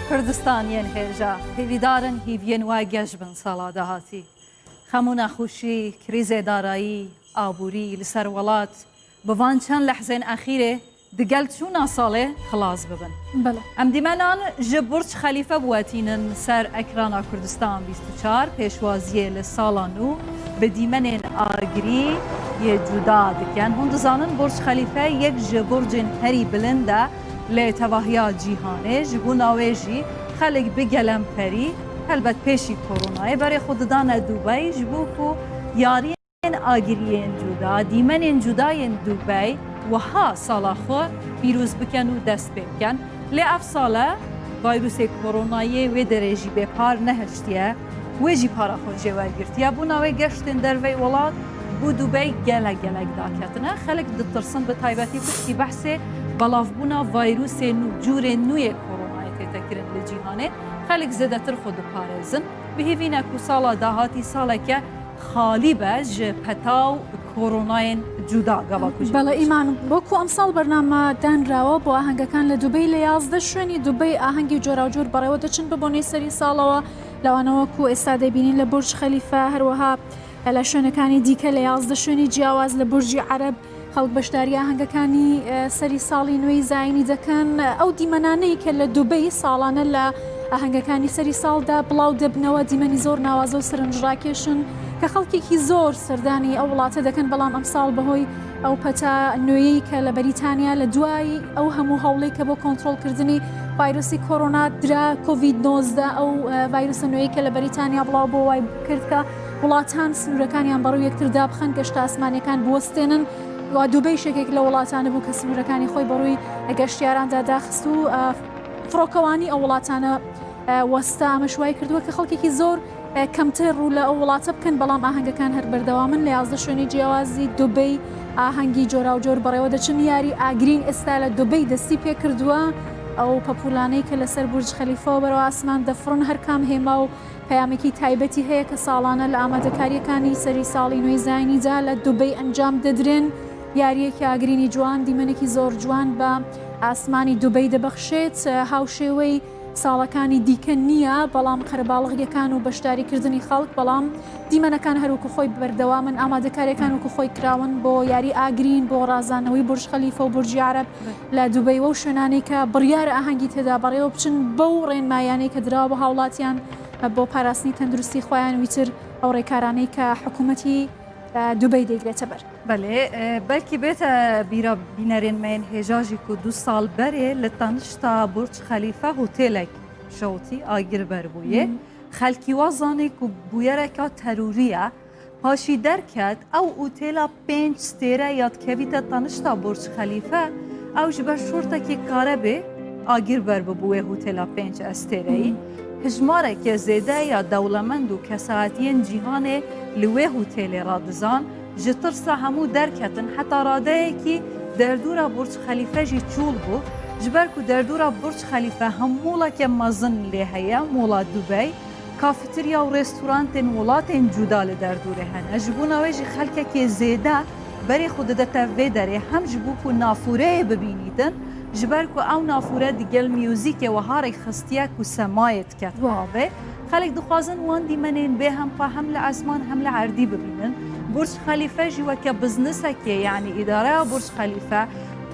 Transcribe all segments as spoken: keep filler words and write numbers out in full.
Kurdistan yên hêja, hêvîdar in hîviyên we geş bin sala dahatî. Xem û nexweşî, krîzê darayî, aborî li ser welat, bi van çend lehzên exîrê digel çûna salê xilas bibin. Belê. Em dîmenan ji Burç Xelîfe biwetînin ser ekrana Kurdistan bîst û çar, pêşwaziyê li sala nû bi dîmenên agirî yê cuda dikin. Hûn dizanin Burç Xelîfe yek ji burcên herî bilind e lê tevahiya cîhanê, ji bona wê jî xelk bi gelemperî, helbet pêşî koronayê, berê xwe didane Dubey, ji bo ku yariyên agiriyên cuda, dîmenên cuda yên Dubey wiha sala xwe pîroz bikin û dest pê bikin. Lê ev sale vayrusê koronayê wê derê jî bêpar nehiştiye, wê jî para xwe jê wergirtiye. Bona wê geştên dervey welat bo Dubey gelek gelek daketine. Xelk ditirsin, bi taybetî piştî behsê belavbûna vayrusên nû, cûrên nû yê koronayê tête kirin li cîhanê. Xelk zêdetir xwe diparêzin. Bi hêvî ne ku sala dahatî saleke xalî be ji peta û koronayên cuda, gava ku jî Belê, Îman، وەکو ئەمساڵ بەرنامە دانراوە بۆ ئاهەنگەکان لە دوبەی، لە یازدە شوێنی دوبەی ئاهەنگی جۆراوجۆر بەڕێوە دەچن بە بۆنەی سەری ساڵەوە، لەوانەوە کو ئێستا دەبینین لە بورج خەلیفە، هەروەها لە شوێنەکانی دیکە لە یازدە شوێنی جیاواز لە بورجی عەرەب خەڵک بەشداری ئاهەنگەکانی، ئە، سەری ساڵی نوێی زاینی دەکەن. ئەو دیمەنانەی کە لە دوبەی ساڵانە لە ئاهەنگەکانی سەری ساڵدا بڵاو دەبنەوە، دیمەنی زۆر ناوازە و سەرنجڕاکێشن کە خەڵکێکی زۆر سەردانی ئەو وڵاتە دەکەن، بەڵام ئەمساڵ بەهۆی ئەو پەتا نوێیەی کە لە بەریتانیا لە دوای ئەو هەموو هەوڵەی کە بۆ کۆنترۆلکردنی ڤایرۆسی کۆرۆنا درا، کۆڤید نۆزدە، ئەو، ئە، ڤایرۆسە نوێیەی کە لە بەریتانیا بڵاو بۆ وای کرد کە وڵاتان سنوورەکانیان بەڕوو یەکتر دابخەن، گەشتە ئاسمانیەکان بوەستێنن. و دوبەیش یەکێک لە وڵاتانە بوو کە سنوورەکانی خۆی بەڕووی گەشتیاراندا داخست و، ئە، فڕۆکەوانی ئەو وڵاتانە، ئە، وەستا. ئەمەش وای کردووە کە خەڵکێکی زۆر، ئە، کەمتر ڕوو لە ئەو وڵاتە بکەن، بەڵام ئاهەنگەکان هەر بەردەوامن. لە یازدە شوێنی جیاوازی دوبەی ئاهەنگی جۆراوجۆر بەڕێوە دەچن. یاری ئاگرین ئێستا لە دوبەی دەستی پێ کردووە. ئەو پەپولانەی کە لەسەر بورج خەلیفەوە بەرەو ئاسمان دەفڕن، هەر کام هێما و پەیامێکی تایبەتی هەیە کە ساڵانە لە ئامادەکاریەکانی سەری ساڵی نوێی زاینیدا لە دوبەی ئەنجام دەدرێن. یاریەکی ئاگرینی جوان، دیمەنێکی زۆر جوان بە ئاسمانی دوبەی دەبەخشێت. هاوشێوەی ساڵەکانی دیکە نییە، بەڵام قەرەباڵغیەکان و بەشداریکردنی خەڵک، بەڵام دیمەنەکان هەروەکو خۆی بەردەوامن، ئامادەکاریەکان وەکو خۆی کراون بۆ یاری ئاگرین، بۆ ڕازاندنەوەی بورج خەلیفە و بورجی عەرەب لە دوبەی و شوێنانەی کە بڕیارە ئاهەنگی تێدا بەڕێوە بچن، بەو ڕێنمایانەی کە دراوە بە هاوڵاتیان بۆ پاراستنی تەندروستی خۆیان، ویتر ئەو ڕێکارانەی کە حکوومەتی، ئە، دوبەی دەیگرێتە بەر. Belê, e, belkî bête bîra bînerên me yên hêja jî ku du sal berê li tenişta Burç Xelîfe hotêlek şewitî, agir ber bûye. Hmm. Xelkî wa zanî ku bûyereka terorî ye. Paşî derket, ew otêla pênc stêre ya dikevîte tenişta Burç Xelîfe, ew ji ber şortekî karebê agir ber bibû wê hotêla pênc stêreyî. Hmm. Hijmareke zêde ya dewlemend û kesayetiyên cîhanê li wê hotêlê radizan, ji tirsa hemû derketin, heta radeyekî derdora Burç Xelîfe jî çûl bû, ji ber ku derdora Burç Xelîfe hem moleke mezin lê heye, mola Dubey, kafeterya û restorantên welatên cuda li derdorê hene. Ji bona wê jî xelkekê zêde berê xwe didete vê derê, hem ji bo ku nafûreyê bibînîtin, ji ber ku ew nafûre digel muzîkê wiha rêk xistiye ku semayê diket avê. Xelk dixwazin wan dîmenên bêhempa hem li esman hem li erdî bibînin. Burç Xelîfe jî weke biznesekê, yanî îdareya Burç Xelîfe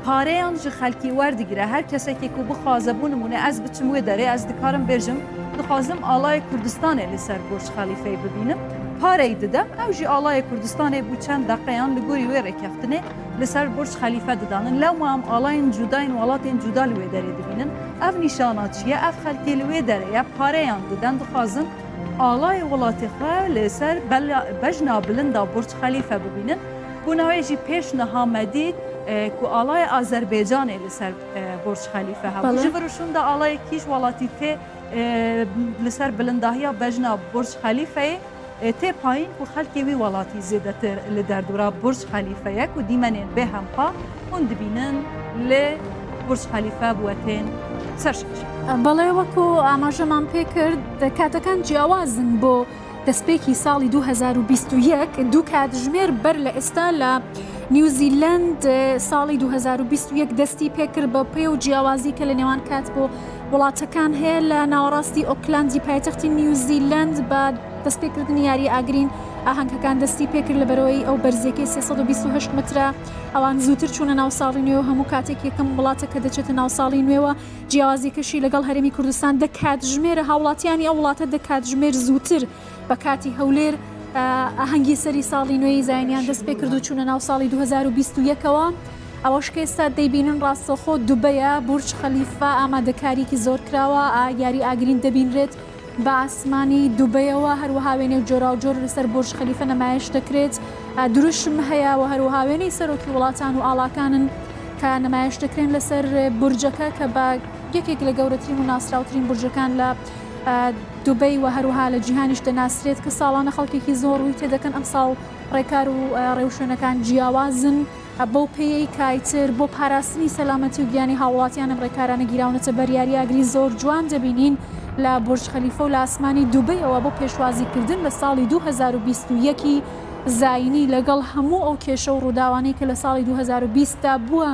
pareyan ji xelkî werdigire. Her kesekê ku bixwaze, bo nimûne, ez biçim wê derê, ez dikarim bêjim, dixwazim alayê Kurdistanê li ser Burç Xelîfeyê bibînim. Pareyî didem, ew jî alayê Kurdistanê bo çend deqeyan li gorî wê rêkeftinê li ser Burç Xelîfe didanin. Lewma em alayên cuda yên welatên cuda li wê derê dibînin. Ev nîşana çi ye? Ev xelkê li wê derê ye, pareyan didin, dixwazin alayê welatê xwe li ser bela-, bejna bilind a Burç Xelîfe bibînin. Bona wê jî pêş niha me dît, e, ku alayê Azerbaycanê li ser, e, Burç Xelîfe hebû. Belê. Ji vir û şûnda alayekî ji welatî tê, e, li ser bilindahiya bejna Burç Xelîfeyê, e, tê payîn ku xelkê wî welatî zêdetir li derdora Burç Xelîfe ye, ku dîmenên bêhempa hûn dibînin li Burç Xelîfe bi we tên ser şaşe. بەڵێ، وەکو ئاماژەمان پێ کرد، کاتەکان جیاوازن بۆ دەستپێکی ساڵی دوو هەزار و بیست و یەک. دوو کاتژمێر بەر لە ئێستا لە نیوزیلەند، ساڵی دوو هەزار و بیست و یەک دەستی پێکرد، بە پێ و جیاوازی کە لە نێوان کات بۆ وڵاتەکان هەیە لە ناوەڕاستی ئۆکلاندی پایتەختی نیوزیلەند بە دەستپێکردنی یاری ئاگرین ئاهەنگەکان دەستی پێکرد لە بەرەوەی ئەو بەرزێکی سێ سەد و بیست و هەشت مترە. ئەوان زووتر چوونە ناو ساڵی نوێ و هەموو کاتێک یەکەم وڵاتە کە دەچێتە ناو ساڵی نوێوە. جیاوازیەکەشی لەگەڵ هەرێمی کوردستان دە کاتژمێرە، هاوڵاتیانی ئەو وڵاتە دە کاتژمێر زووتر بە کاتی هەولێر ئاهەنگی سەری ساڵی نوێی زاینیان دەست پێ کرد و چوونە ناو ساڵی دوو هەزار و بیست و یەکەوە. ئەوەش کە ئێستا دەیبینن ڕاستەوخۆ دوبەیە، بورج خەلیفە ئامادەکاریکی زۆر کراوە، یاری ئاگرین دەبینرێت بە ئاسمانی دوبەیەوە، هەروەها وێنەی جۆراوجۆر لەسەر بورج خەلیفە نەمایش دەکرێت. دروشم هەیە و هەروەها وێنەی سەرۆکی وڵاتان و ئاڵاکانن کە نەمایش دەکرێن لەسەر بورجەکە کە بە یەکێک لە گەورەترین و ناسراوترین بورجەکان لە دوبەی و هەروەها لە جیهانیش دەناسرێت کە ساڵانە خەڵکێکی زۆر ڕووی تێدەکەن. ئەم ساڵ ڕێکار و ڕێوشوێنەکان جیاوازن. بەو پێیەی کایتر بۆ پاراستنی سەلامەتی و گیانی هاوڵاتیان ئەم ڕێکارانە گیراونەتە بەر یاری ئاگری زۆر جوان دەبینین لە بورج خەلیفە و لە ئاسمانی دوبەیەوە بۆ پێشوازیکردن لە ساڵی دوو هەزار و بیست و یەکی زاینی لەگەڵ هەموو ئەو کێشە و ڕووداوانەی کە لە ساڵی دوو هەزار و بیست دا بووە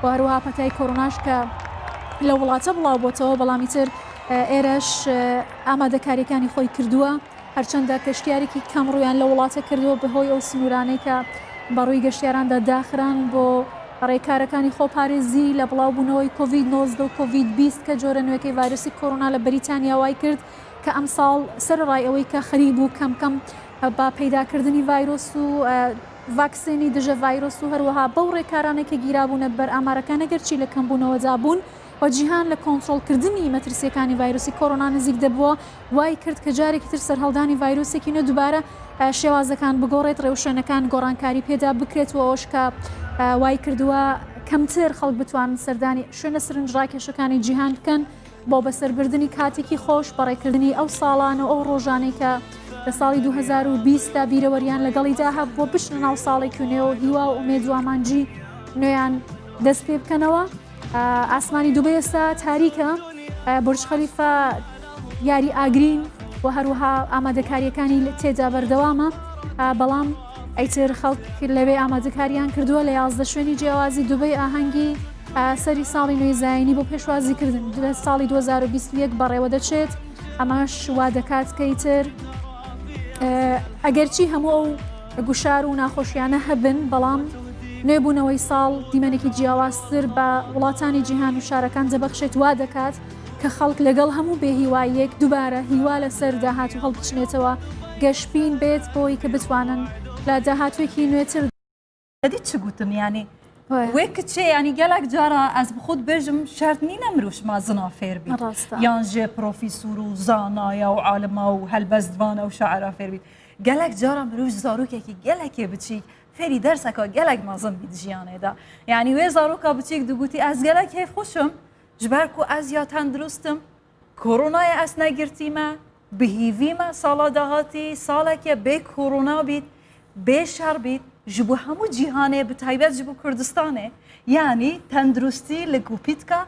و هەروەها پەتای کۆرۆناش کە لە وڵاتە بڵاو بۆتەوە، بەڵامی تر ئێرەش ئامادەکاریەکانی خۆی کردووە. هەرچەندە کەشتیارێکی کەم ڕوویان لە وڵاتە کردووە بەهۆی ئەو سنوورانەی کە بەڕووی گەشتیاراندا داخران بۆ ڕێکارەکانی خۆپارێزی لە بڵاوبوونەوەی کۆڤید نۆزدە و کۆڤید بیست کە جۆرە نوێکەی ڤایرۆسی کۆرۆنا لە بەریتانیا وای کرد کە ئەم ساڵ سەرەڕای ئەوەی کە خەریک بوو کەم کەم بە پەیداکردنی ڤایرۆس و ڤاکسینی دژە ڤایرۆس و هەروەها بەو ڕێکارانەی کە گیرابوونە بەر ئامارەکان ئەگەرچی لە کەمبوونەوەدا بوون و جیهان لە کۆنترۆڵکردنی مەترسیەکانی ڤایرۆسی کۆرۆنا نزیک دەبووە، وای کرد کە جارێکی تر سەرهەڵدانی ڤایرۆسێکی نوێ دووبارە شێوازەکان بگۆڕێت، ڕێوشوێنەکان گۆڕانکاری پێدا بکرێت و ئەوەش کە وای کردووە کەمتر خەڵک بتوانن سەردانی شوێنە سرنج ڕاکێشەکانی جیهان بکەن. بۆ بەسەربردنی کاتێکی خۆش، بەڕێکردنی ئەو ساڵانە و ئەو ڕۆژانەی کە لە ساڵی دوو هەزار و بیست دا بیرەوەریان لەگەڵیدا هەبووە، بچنە ناو ساڵێکی نوێ و هیوا و ئومێد و ئامانجی نوێیان دەست پێ بکەنەوە. ئاسمانی دوبەی ئێستا تاریکە. بورج خەلیفە یاری ئاگرین و هەروەها ئامادەکاریەکانی تێدا بەردەوامە، بەڵام ئەیتر خەڵک لەوێ ئامادەکاریان کردووە لە یازدە شوێنی جیاوازی دوبەی ئاهەنگی سەری ساڵی نوێی زایینی بۆ پێشوازیکردن لە ساڵی دوو هەزار و بیست و یەک بەڕێوە دەچێت. ئەمەش وا دەکات کە ئیتر ئەگەرچی هەموو ئەو گوشار و ناخۆشیانە هەبن، بەڵام نوێبوونەوەی ساڵ دیمەنێکی جیاوازتر بە وڵاتانی جیهان و شارەکان دەبەخشێت، وا دەکات کە خەڵک لەگەڵ هەموو بێهیواییەک دووبارە هیوا لەسەر داهاتوو هەڵبچنێتەوە. گەشبین بێت بۆی کە بتوانن لە داهاتوویەکی نوێتر. Edî çi gotin, yanî wê kiçê, yanî gelek cara ez bi xwe dibêjim, şert nîne mirov ji mezina fêr bît, yan ji profesor û zanaya û alima û helbestvana û şaira fêr bît. Gelek cara mirov ji zarokekî gelekê biçîk fêrî derseka gelek mezin bît jiyanê de. Yanî wê zaroka biçîk digotî, ez gelek hêvxweş im, ji ber ku ez ya tendurist im, Koronayê ez negirtîme, bi hîvî me sala dahatî saleke bê korona bît, bê şer bît, ji bo hemû cîhanê, bi taybet ji bo Kurdistanê, yanî tenduristî li gopîtka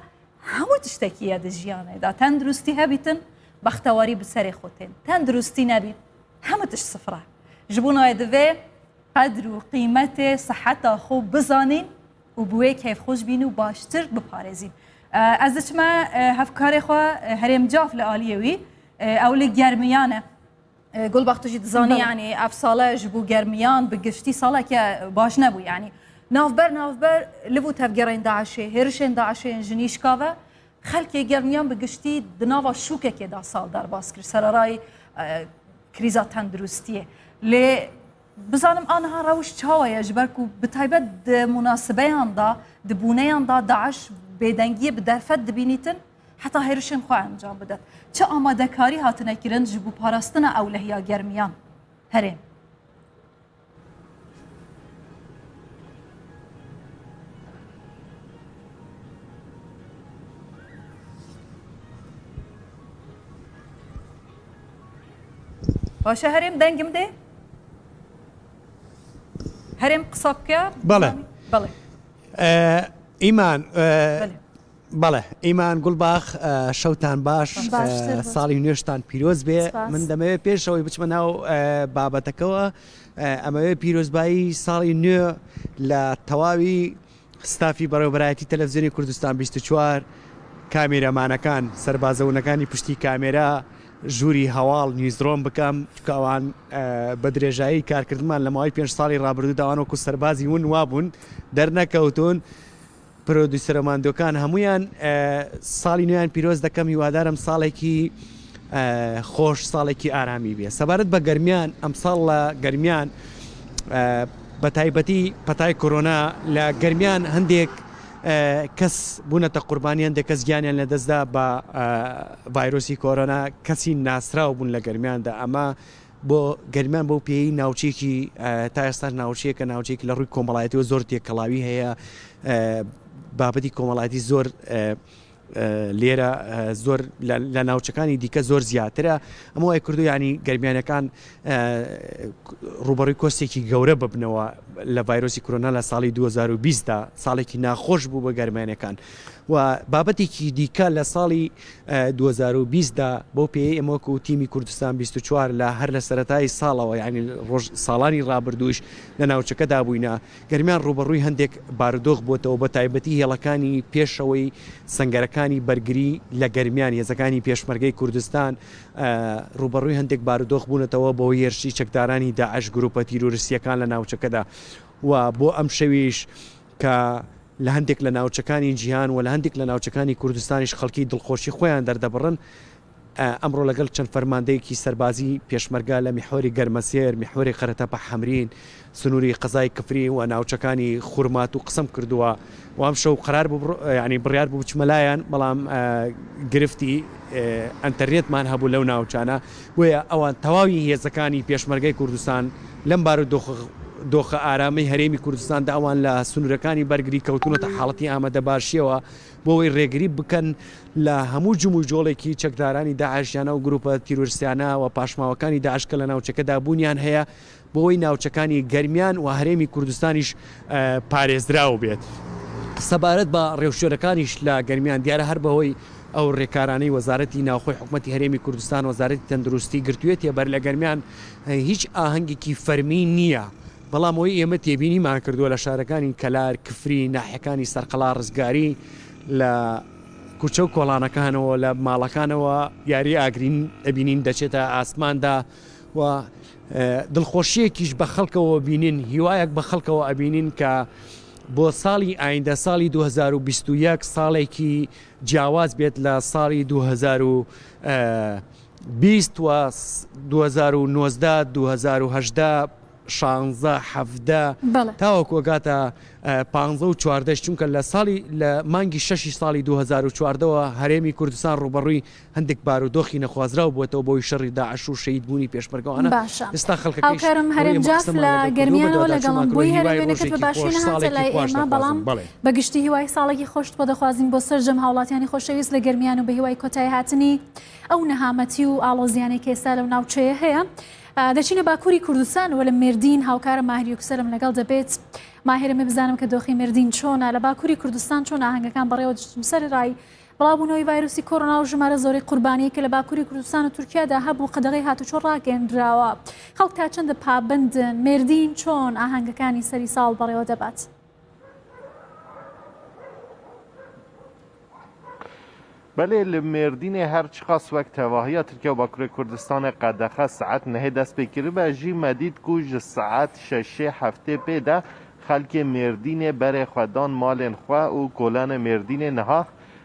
hemû tiştekî ye di jiyanê de. Tenduristî hebîtin, bextewarî bi serê xwe tên. Tenduristî nebît, hemû tişt sifir e. Ji bo nayê divê qedr û qîmetê siheta xwe bizanîn û bi wê keyfxweş bîn û baştir biparêzîn. Ez diçime hevkarê xwe Herêm Caf li aliyê wî, ew li germiyan e. Gulbax, tu jî dizanî, yanî ev sale ji bo germiyan bi giştî saleke baş nebû. Yanî navber navber liv û tevgerên DAIŞê, hêrişên DAIŞê yên ji nîşka ve, Xelkê germiyan bi giştî di nava şûkekê de sal derbas kir, sererayî krîza tenduristiyê. Lê bizanim aniha rewş çawa ye, ji ber ku bi taybet di munasibeyan de, di bûneyan de DAIŞ bêdengiyê bi derfet dibînîtin, heta hêrişên xwe encam bidet. Çi amadekarî hatine kirin ji bo parastina ewlehiya germiyan? Herêm. Baş e, herêm dengim dê? Herêm qisa bike? Bele. Bele. Îman, Bele. Îman Gulbax, şewtan baş, salî nû jî tan pîroz bê. Min demê wê pêş ew ê biçime nav babeteke we. Em ê wê pîrozbayî salî nû li tewawî stafî Bereweberayetî Televîzyonê Kurdistan bîst û çar, کامێرەمانەکان، سەربازە ونەکانی پشتی کامێرا، ژووری هەواڵ نیوزڕۆم بکەم، چونکە ئەوان، ئە، بە درێژایی کارکردمان لە ماوەی پێنج ساڵی ڕابردوودا ئەوان وەکو سەربازی ون وابوون، دەرنەکەوتون. پرۆدیوسەرە ماندووەکان هەمویان، ئە، ساڵی نوێیان پیرۆز دەکەم، هیوادارم ساڵێکی، ئە، خۆش، ساڵێکی ئارامی بێ. سەبارەت بە گەرمیان، ئەمساڵ لە گەرمیان، ئە، بە تایبەتی پەتای کۆرۆنا لە گەرمیان هەندێک، ئە، کەس بوونەتە قوربانی، هەندێک کەس گیانیان لەدەستدا بە، ئە، ڤایرۆسی کۆرۆنا، کەسی ناسراو بوون لە گەرمیاندا. ئەمە بۆ گەرمیان بەو پێی ناوچەیەکی، ئە، تا ئێستا ناوچەیەکە، ناوچەیەکی لە ڕووی کۆمەڵایەتیەوە زۆر تێکەڵاوی هەیە. ئە، بابەتی کۆمەڵایەتی زۆر، ئە، ئە، لێرە، ئە، زۆر لە، لە ناوچەکانی دیکە زۆر زیاترە. ئەمە وای کردو، یعنی، گەرمیانەکان، ئە، ڕوبەڕووی کۆستێکی گەورە ببنەوە لە ڤایرۆسی کۆرۆنا لە ساڵی دوو هەزار و بیست دا، ساڵێکی ناخۆش بوو بە گەرمیانەکان. و بابەتێکی دیکە لە ساڵی، ئە، دوو هەزار و بیست دا، بەو پێی ئێمە وەکو تیمی کوردستان بیست و چوار لە هەر لە سەرەتای ساڵەوە، یعنی ڕۆژ، ساڵانی ڕابردووش لە ناوچەکەدا بووینە. گەرمیان ڕوبەڕووی هەندێک بارودۆخ بووەتەوە، بە تایبەتی هێڵەکانی پێشەوەی سەنگەرەکانی بەرگری لە گەرمیان، هێزەکانی پێشمەرگەی کوردستان، ئە، ڕوبەڕووی هەندێک بارودۆخ بوونەتەوە بۆ هێرشی چەکدارانی داعش، گروپە تیرۆریستیەکان لە ناوچەکەدا. و بۆ ئەم شەویش کە لە هەندێک لە ناوچەکانی جیهان و لە هەندێک لە ناوچەکانی کوردستانیش خەڵکی دڵخۆشی خۆیان دەردەبڕن. ئە، ئەمڕۆ لەگەڵ چەند فەرماندەیەکی سەربازی پێشمەرگە لە میحۆری گەرمەسێر، میحۆری قەرەتەپە حەمرین، سنووری قەزای کفری و ناوچەکانی خورمات و قسم کردووە. و ئەم شەو قرار بوو بڕ-، یعنی بڕیار بوو بچمە لایەن، بەڵام، ئە، گرفتی، ئە، ئەنتەرنێتمان هەبوو لەو ناوچانە. بۆیە ئەوان تەواوی هێزەکانی پێشمەرگەی کوردستان لەم بارودۆخ-، دۆخە ئارامی هەرێمی کوردستاندا ئەوان لە سنوورەکانی بەرگری کەوتونەتە حاڵەتی ئامادەباشیەوە، بۆ ئەوەی ڕێگری بکەن لە هەموو جم و جۆڵێکی چەکدارانی داعش یانە و گروپە تیرۆریستیانە و پاشماوەکانی داعش کە لە ناوچەکەدا بوونیان هەیە، بۆ ئەوەی ناوچەکانی گەرمیان و هەرێمی کوردستانیش، ئە، پارێزراو بێت. سەبارەت بە ڕێوشوێنەکانیش لە گەرمیان دیارە هەر بەهۆی ئەو ڕێکارانەی وەزارەتی ناوخۆی حکوومەتی هەرێمی کوردستان، وەزارەتی تەندروستی گرتوویەتیە بەر لە گەرمیان، ئە، هیچ ئاهەنگێکی فەرمی نییە. بەڵام ئەوەی ئێمە تێبینیمان کردووە لە شارەکانی کەلار، کفری، ناحیەکانی سەرقەڵا، ڕزگاری، لە کوچە و کۆڵانەکانەوە، لە ماڵەکانەوە یاری ئاگرین ئەبینین دەچێتە ئاسماندا و، ئە، دڵخۆشیەکیش بە خەڵکەوە بینین، هیوایەک بە خەڵکەوە ئەبینین کە بۆ ساڵی ئایندە، ساڵی دوو هەزار و بیست و یەک، ساڵێکی جیاواز بێت لە ساڵی دوو هەزار و بیست و دوو هەزار و نۆزدە، دوو هەزار و هەژدە، شانزە، حەڤدە، بەڵێ. تاوەکو ئەگاتە، ئە، پانزە و چواردە، چونکە لە ساڵی، لە مانگی شەشی ساڵی دوو هەزار و چواردەوە هەرێمی کوردستان ڕوبەڕووی هەندێک بارودۆخی نەخوازراو بووەتەوە بۆی شەڕی داعش و شەهید بوونی پێشمەرگەوانە. باشە. ئێستا خەڵکەکەی هاوکارم هەرێم جاف لە گەرمیانەوە لەگەڵم بووی، هەرێم وێنەکەت بە باشی نەهاتە لای ئێمە، بەڵام بەگشتی هیوای ساڵێکی خۆشت بۆ دەخوازین بۆ سەرجەم هاوڵاتیانی خۆشەویست لە گەرمیان و بە هیوای کۆتایی هاتنی ئەو نەهامەتی و ئاڵۆزیانەی کە ئێستا لەو ناوچەیە هەیە. ئە، دەچینە باکووری کوردستان و لە مێردین هاوکارە ماهر یوکسەرم لەگەڵ دەبێت. ماهرم، بزانم کە دۆخی مێردین چۆنە؟ لە باکووری کوردستان چۆن ئاهەنگەکان بەڕێوە دەچن؟ سەرەڕای بڵاوبوونەوەی ڤایرۆسی کۆرۆنا و ژمارە زۆری قوربانیی کە لە باکووری کوردستان و تورکیادا هەبوو، قەدەغەی هاتوچۆ ڕاگەیەندراوە. خەڵک تا چەندە پابەندن؟ مێردین چۆن ئاهەنگەکانی سەری ساڵ بەڕێوە دەبات؟ بەڵێ، لە مێردینێ هەر چقاس وەک تەواهیە تورکیا و باکوورێ کوردستانێ قەدەخە سعات نهێ دەست پێ کردبە، ژی مەدید کو ji saet şeşê heftê pê de xelkê Mêrdînê berê xwe dan malên xwe û kolanê Mêrdînê niha,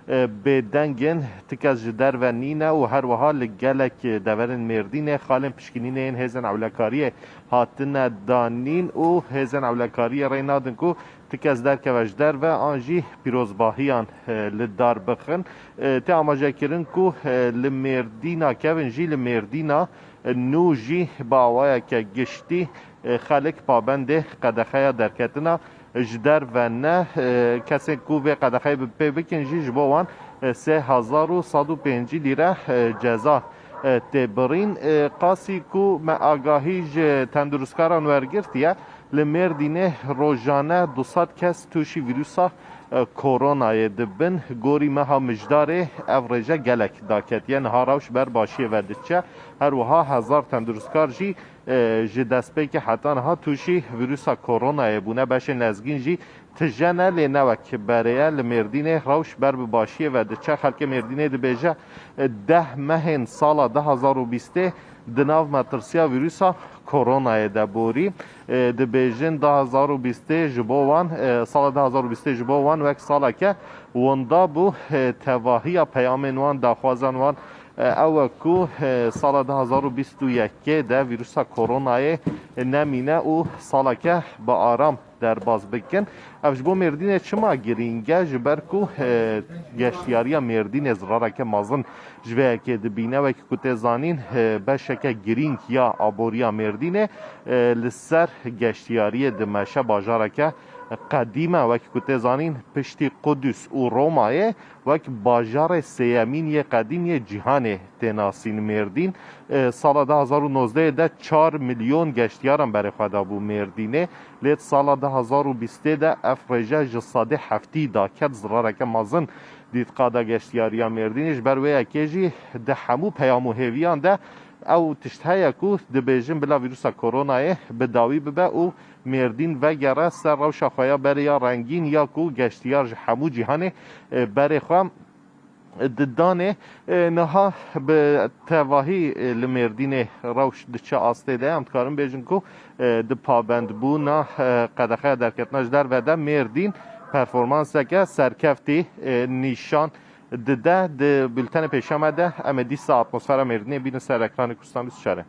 e, bêdeng in, ti kes ji derve nîne û her wiha li gelek deverên Mêrdînê xalên pişkinînê yên hêzên ewlekariyê hatine danîn û hêzên ewlekariyê rê nadin ku ti kes derkeve ji derve an jî pîrozbahiyan, e, li dar bixin. E, tê amajekirin ku, e, li Mêrdîna kevin jî li Mêrdîna, e, nû jî bi awayeke giştî, e, xelk pabendê qedexeya derketina ji derve ne. E, kesên ku vê qedexeyê bi pê bikin jî ji bo wan, e, sê hezar û sed û pêncî lîre, e, ceza, e, tê birîn. E, qasî ku me agahî ji tenduristkaran wergirtiye, li Mêrdînê rojane du sed kes tûşî vîrusa, e, koronayê dibin. Gorî meha Mijdarê ev rêje gelek daketiye. Niha rewş ber başiyê ve diçe. Her wiha hezar tendurustkar jî, e, ji destpêkê heta niha tûşî vîrusa koronayê bûne. Beşên lezgîn jî Tije ne, lê ne wek berê ye. Li Mêrdînê rewş ber bi başiyê ve diçe. Xelkê Mêrdînê dibêje, deh mehên sala du hazar û bîstê di nav metirsiya vîrusa koronayê de borî. E, dibêjin du hazar û bîstê ji bo wan, e, sala du hazar û bîstê ji bo wan wek saleke winda bû. E, tevahiya peyamên wan, daxwazan wan, e, ew e ku, e, sala du hazar û bîst û yekê de vîrusa koronayê nemîne û saleke bi aram derbas bikin. Ev ji bo Mêrdînê çima girîng e? Ji ber ku, e, geştiyariya Mêrdînê zirareke mezin ji vê yekê dibîne. Wekî ku tê zanîn, e, beşeke girîng ya aboriya Mêrdînê, e, li ser geştiyariyê dimeşe. Bajareke qedîm e, wekî ku tê zanîn, piştî Qudus û Romayê wek bajarê sêyemîn yê qedîm yê cîhanê tê nasîn Mêrdîn. E, sala du hazar û nozdehê de çar milyon geştiyaran berê xwe dabû Mêrdînê. Lê di sala du hazar û bîstê de ev rêje ji sedê heftî daket, zirareke mezin dît qada geştiyariya Mêrdînê. Ji ber wê yekê jî di hemû peyam û hêviyan de ew tişt heye ku dibêjin bila vîrusa koronayê bi dawî bibe û Mêrdîn vegere ser rewşa xwe ya berê ya rengîn, ya ku geştiyar ji hemû cîhanê, e, berê xwe didanê. E, niha bi tevahî, e, li Mêrdînê rewş diçe astê de. Em dikarin bêjin ku, e, di pabendbûna, e, qedexeya derketina ji derve de Mêrdîn performanseke serkeftî, e, nîşan dide. Di bultenê pêşiya me de em ê dîsa atmosfera Mêrdînê bînin ser ekranê Kurdistan bîst û çar.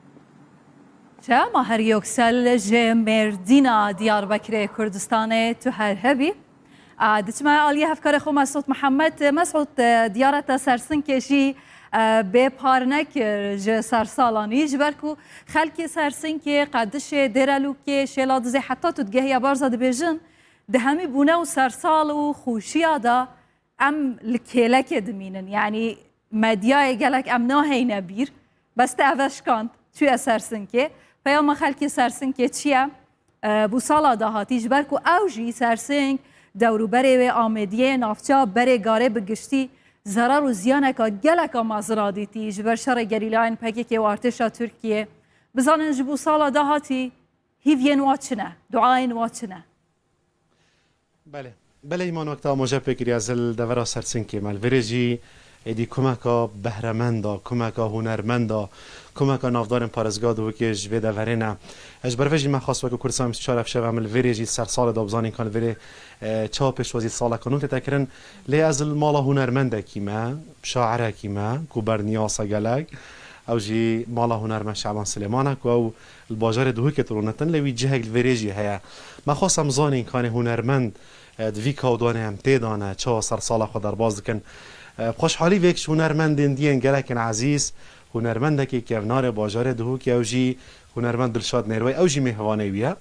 Çema her yoksel ji Mêrdîna Diyarbekirê Kurdistanê tu her hebî. A, diçime aliyê hevkarê xwe Mesûd Mihemed. Mesûd, e, diyara te Sersinkê jî, e, bê par nekir ji sersalanî, ji ber ku xelkê Sersinkê, Qedişê, Dêrelûkê, Şêladizê heta tu digehiye Barza dibêjin, di hemî bûne û sersal û xweşiya de em li kêlekê dimînin. Yanî medyayê gelek em naheyne bîr. Bes te ev eşkand, çûye Sersinkê. Peyama xelkê Sersinkê çi ye? E, bû sala dahatî, ji ber ku ew jî Sersink, dewrûberê wê, Amêdiyê, navça berê Garê bi giştî zerar û ziyaneka geleka mezin a dîtî ji ber şerê gerîlayên P K K û artêşa Tirkiyê. Bizanin ji bo sala dahatî hîviyên wa çi ne? Duayên wa çi ne? Belê. Belê, Îman, wek te amaje pê kiriye, ez li devera Sersinkê me. Li vêrê jî êdî kumeka behremenda, kumeka hunermenda, kumeka navdarên parêzgeha Duhokê ji vê deverê ne. Ez ji ber vê jî me xwest weke Kurdistan bîst û çar ev şev em li vêrê jî ser salê de bizanîn ka li vêrê, e, çawa pêşwazî saleka nû tê tekirin. Lê ez li mala hunermendekî me, şairekî me, ku berniyas e gelek. Ew jî mala hunermend Şaban Silêman e, ku ew li bajarê Duhokê dirûnitin, lê wî cihek li vêrê jî heye. Me xwest em zanîn kanê hunermend, e, di vî kawdanê em tê de ne, çawa ser sala xwe derbas dikin. E, bi xweşhalî vêk ji hunermendên diyên gelek in ezîz, hunermendekî kevnarê bajarê Duhokê, ew jî hunermend Dilşad Nêrwey, ew jî mêhvanê wî ye.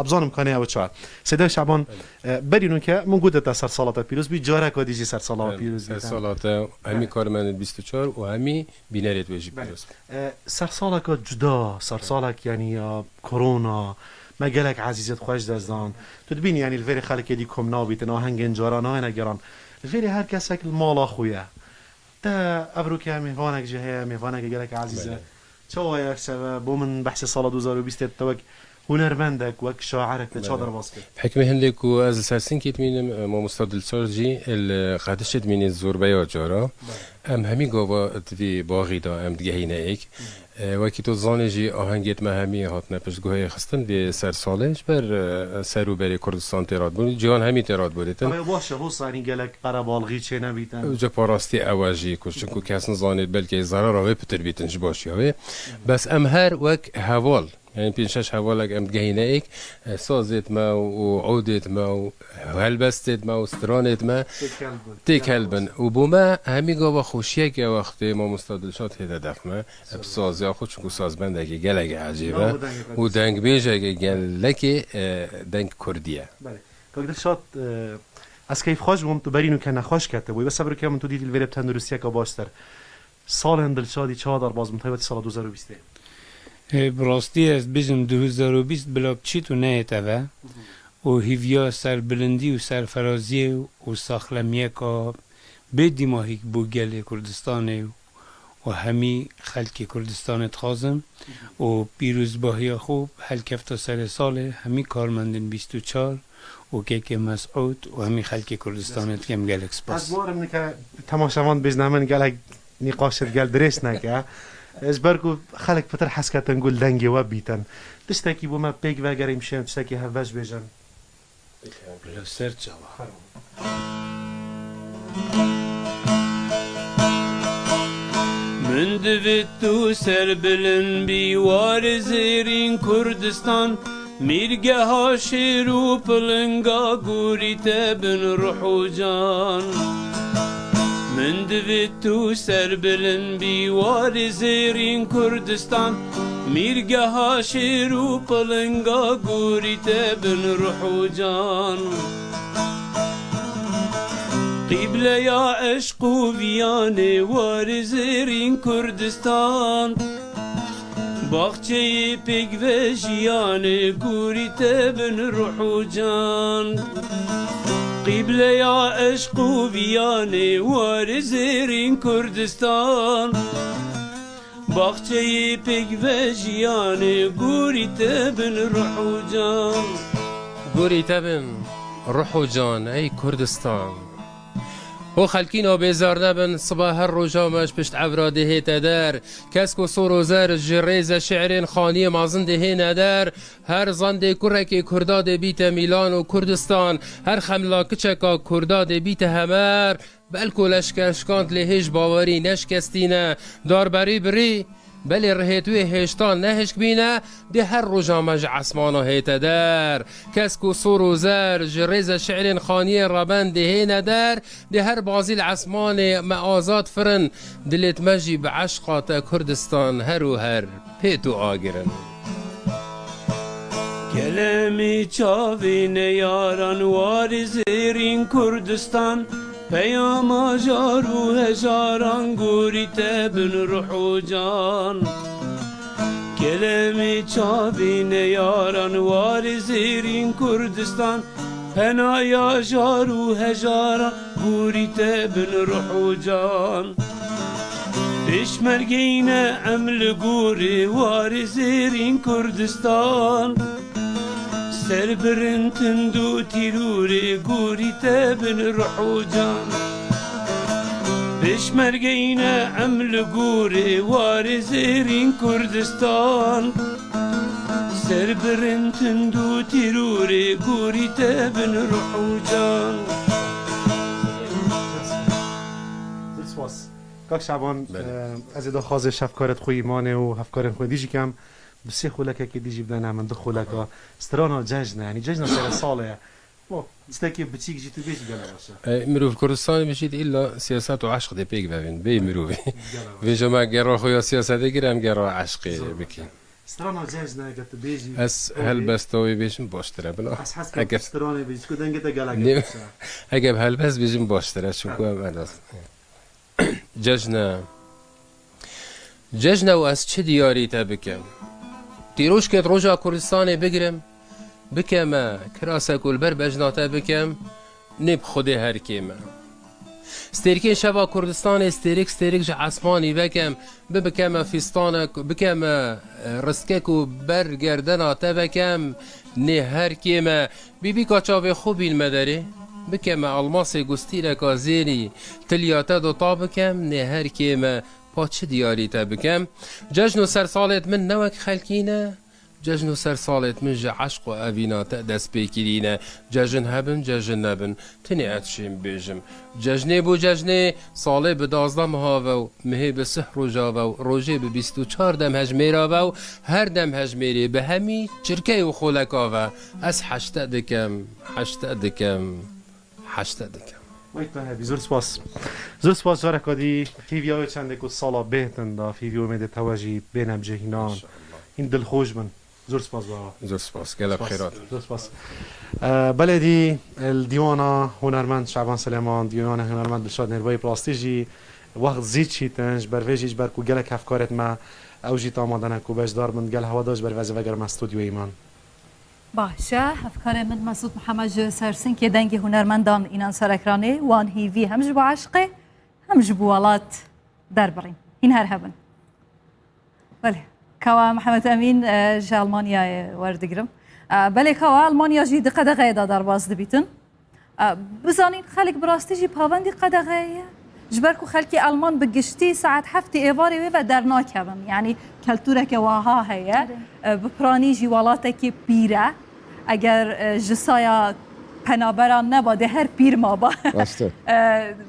Ez bizanim kanê ew çawa. Seyda Şaban, e, berî nûke min gote te ser sala te pîroz bî, careka dî jî ser sala we pîroz bî. Ser sala te hemî karmendên bîst û çar û hemî bînerê wê jî pîroz. E, ser saleka cuda, ser salek, yanî ya korona, me gelek ezîzê xwe ji dest dan. Tu dibînî, yanî li vêrê xelkê dî kom nabîtin, ahengên cara nayêne geran. Li vêrê her kesek li mala xwe ye. Te ev rûke mêvanek jî heye, mêvanek gelek ezîz e. Belê. Çawa ye ev şeve? Bo min behsê sala du hazar û bîstê te wek hunermendek, wek şairek te çawa derbas kir? Hikmê hindê ku ez li Sersinkê dimînim, e, mamosta Dilşad jî li Qedişê dimînî zorbeya cara. Belê. Em hemî gava di vî baxî de em digehîne êk. E, wekî tu zanê jî ahengêt me hemî hatine piştguhê xistin vê ser salê ji ber, e, ser û berê Kurdistan tê radbûn, cîhan hemî tê radbûrêtin. Ew baş e, hosa, yanî gelek qerebalxî çênebîtin. Ew ceparastî ew e jî ku çinku kes nizanê belkî zerara wê pitir bîtin ji başiya wê. Bes em her wek heval, yanî pênc şeş hevalek em digehîne êk, e, sazêt me û odêt me û helbestêt me û stranêt me têkel bin. Têkel bin. Û bo me hemî gava xweşiyeke wextê mamosta Dilşad hêde def me. Bi saziya xwe, çunku sazbendekî gelekî ecêb e û dengbêjekî gelekî, e, deng kurdî ye. Belê. Kak Dilşad, e, ez keyfxweş bûm, tu berî nûke nexweş ketibûyî. Bes sebir ke min tu dîtî li vêrê bi tenduristiyeke baştir. Salên Dilşadî çawa derbas bûn, taybetî sala du hazar û bîstê? E, bi rastî ez bêjim du hazar û bîst bila bi çît û neyê teve. Û hîviya serbilindî û serferaziyê û saxlemiyeka bê dîmahîk bo gelê Kurdistanê û hemî xelkê Kurdistanê dixwazim û pîrozbahiya xwe helkefta serê salê hemî karmendên bîst û çar û û kêkê Mesûd û hemî xelkê Kurdistanê dikim gelek spas. Ez bawerim nike temaşevan bêjne min gelek nîqaşê digel dirêj neke. Ji ber ku xelk pitir hes ketin ku li dengê we bîtin. Tiştekî bo me pêk vegerîm şên tiştekî hevbeş bêjin. Li ser çawa. Min divit tu serbilind bî warê zêrîn Kurdistan, mîrgeha şêr û pilinga gûrî te bin ruh û can. Min divit tu serbilind bî warê zêrîn Kurdistan, mîrgeha şêr û pilinga gûrî te bin ruh û can. Qîbleya eşq û viyanê warê zêrîn Kurdistan. Baxçeyê pêk ve jiyanê gûrî te bin ruh û can. Qîbleya eşq û viyanê warê zêrîn Kurdistan. Baxçeyê pêk ve jiyanê gûrî te bin ruh û can. Gûrî te bin ruh û can ey Kurdistan. Ho xelkîno bêzar nebin, siba her roja me ji pişt evra dihête der. Kesk û sor û zer ji rêze şi'rên xaniyê mezin dihêne der. Her zendê kurekê Kurda dê bîte Mîlan û Kurdistan. Her xemla kiçeka Kurda dê bîte hemer. Belko leşker şikand lê hêj bawerî neşkestîne. Darberî birî, belê rihêt wê hêştan nehişk bîne, dê her roja me ji esmana hête der. Kesk û sor û zer, ji rêze şi'rên xaniyê reben dê hêne der, dê her bazî li esmanê me azad firin, dilêt me jî bi eşqa te Kurdistan her û her pê tu agirin. Kelemê çavê neyaran warê zêrîn Kurdistan, peyama jar û hejaran gûrî te bin ruh û can. Kelemê çavê neyaran warê zêrîn Kurdistan, penaya jar û hejaran gûrî te bin ruh û can. Pêşmergeyne em li gorê warê zêrîn Kurdistan. Ser birin tind û tîrûrê gûrî te bin ruh û can. Pêşmergeyne em li gorê warê zêrîn Kurdistan. Ser birin tind û tîrûrê gûrî te bin ruh û can. Zor spas. Kak Şaban, Belê. e, ez ê daxwazê ji hevkarê xwe îmanê û hevkarên xwe dî jî kem, bi sê xulekekê dî jî bidene min, du xuleka. Strana cejne, yanî cejna sere salê ye. Bo, tiştekî biçîk jî tu bêjî gele baş e. E, mirov Kurdistanê bijît îlla siyaset û eşq dê pêk vevin, bê mirovê. Gele baş. Vêca me gera xwe ya siyasetê kir, em gera eşqê Zor. bikin. Strana cejne, eger tu bêjî, Ez ew ê helbesta wê bêjim baştir e, bila. Ez hes Eger kim stranê bêjî, ku dengê te gelek Ne- baş e. Eger helbest bêjim baştir e, çunku em helbest. Cejne. Cejne û ez çi diyarî te bikim? Tîrojkêt roja Kurdistanê bigirim, bikeme, kirasek û li ber bejna te bikim, nê bi Xwedê her kêm e. Stêrkên şeva Kurdistanê stêrik stêrik ji esmanî vekem, bibikeme fîstanek, bikeme, e, riskek û ber gerdena te vekem, nê her kêm e. Bîbîka çavê xwe bînme derê, bikeme almasê gustîreka zêrî, tiliya te dota bikem, nê her kêm e, pa çi diyarî te bikem? Cejn û sersalêt min ne wek xelkî ne, cejn û sersalêt min ji eşq û evîna te dest pê kirî ne. Cejn hebin, cejn nebin, tinê ez çêm bêjim. Cejnê bo cejnê, salê bi dazdeh meha ve û mihê bi sih roja ve û rojê bi bîst û çar demhejmêra ve û her demhejmêrê bi hemî çirkey û xoleka ve ez heşte dikem, heşte dikem, heşte dikem. Wey tu hebî, zor spas. Zor spas careka dî. Hêviya wê çendê ku sala bêhtin da, hêviya wê mêdê tewe jî bêne bi cihînan. Înşallah. Hîn dilxweş bin. Zor spas baba. Zor spas. Gelek Spas. xêrat. Zor spas. Ee, belê dî, li dîwana hunermend Şaban Silêman, dîwana hunermend Dilşad Nêrbayî bi rastî jî wext zî çîtin, ji ber vê jî, ji ber ku gelek hevkarêt me ew jî tamade ne ku beşdar bin, gel hewa da ji ber vê ez ê vegerime stûdyoyê man. Baş e, hevkarê min Mesûd Mihemed ji ser sinkê dengê hunermendan înan ser ekranê, wan hîvî hem ji bo eşqê, hem ji bo welat derbirîn. Hîn her hebin. Belê. Kawa Mihemed Emîn, e, ji Almanyayê werdigirim. Belê, kawa Almanya jî di qedexeyê de derbas dibîtin. Bizanîn, xelk bi rastî jî pabendî qedexeyê ye. Ji ber ku xelkê Alman bi giştî saet heftê êvarê wê ve dernakevin. Yanî keltûreke waha heye. Bi piranî jî welatekî pîr e. Eger ji saya penaberan neba, dê her pîr maba.